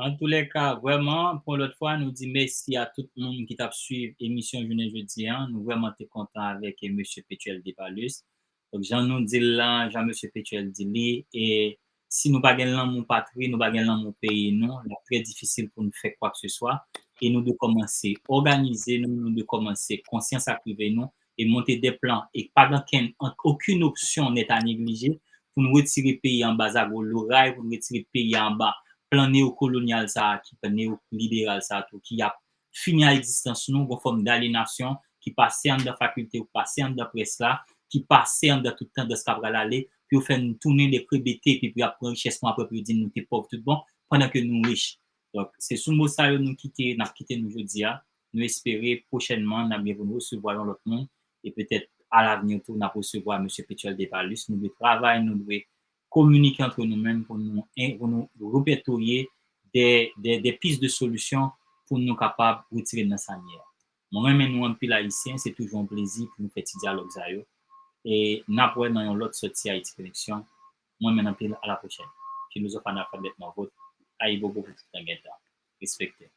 An tou lè ka, vrèman, pou lòt fwa, nou di mèsi a tout moun ki t ap swiv emisyon jounen jodi an. Nou vrèman te kontan avèk e, mesye Petuel Depalus. Donk, jan nou di l la, jan mesye Petuel di li, e si nou pa gen lanmou patri, nou pa gen lanmou peyi nou, l ap trè difisil pou nou fè kwa ke se swa. E nou dwe kòmanse òganize nou, nou dwe kòmanse konsyans ak rive nou, e monte de plan, e pa gen okenn, okenn opsyon nèt a neglije pou nou retire peyi anba zago loray, pou nou retire peyi anba plan neokolonyal sa a, ki plan neoliberal sa a tou, ki ap fini a egzistans nou, gon fòm dalyenasyon ki pase anndan fakilte yo, pase anndan près la, ki pase anndan tout tandans k ap pral ale, pou yo fè nou tounen de krebete, epi pou y ap pran richès nou apre, pou yo di nou te pòv tout bon, pandan ke nou rich. Donk, se sou mo sa yo nou kite, n ap kite nou jodi a. Nou espere pwochènman n ap gen pou nou resevwa yon lòt moun, e petèt alavni tou n ap resevwa mesye Petuel Depalus. Nou dwe travay, nou dwe kominike antre nou menm pou nou, pou nou repertorye de, de, de pis de solisyon pou nou kapab retire nan sa n ye a. Mwen renmen nou anpil Ayisyen, se toujou yon plezi pou nou fè ti dyalòg sa yo. E n ap wè nan yon lòt sòti Ayiti Koneksyon. Mwen renmen nou anpil, a la pwochèn. Filozòf analfabèt mwen vòt. Ayibobo pou tout tan gen tan. Respekte.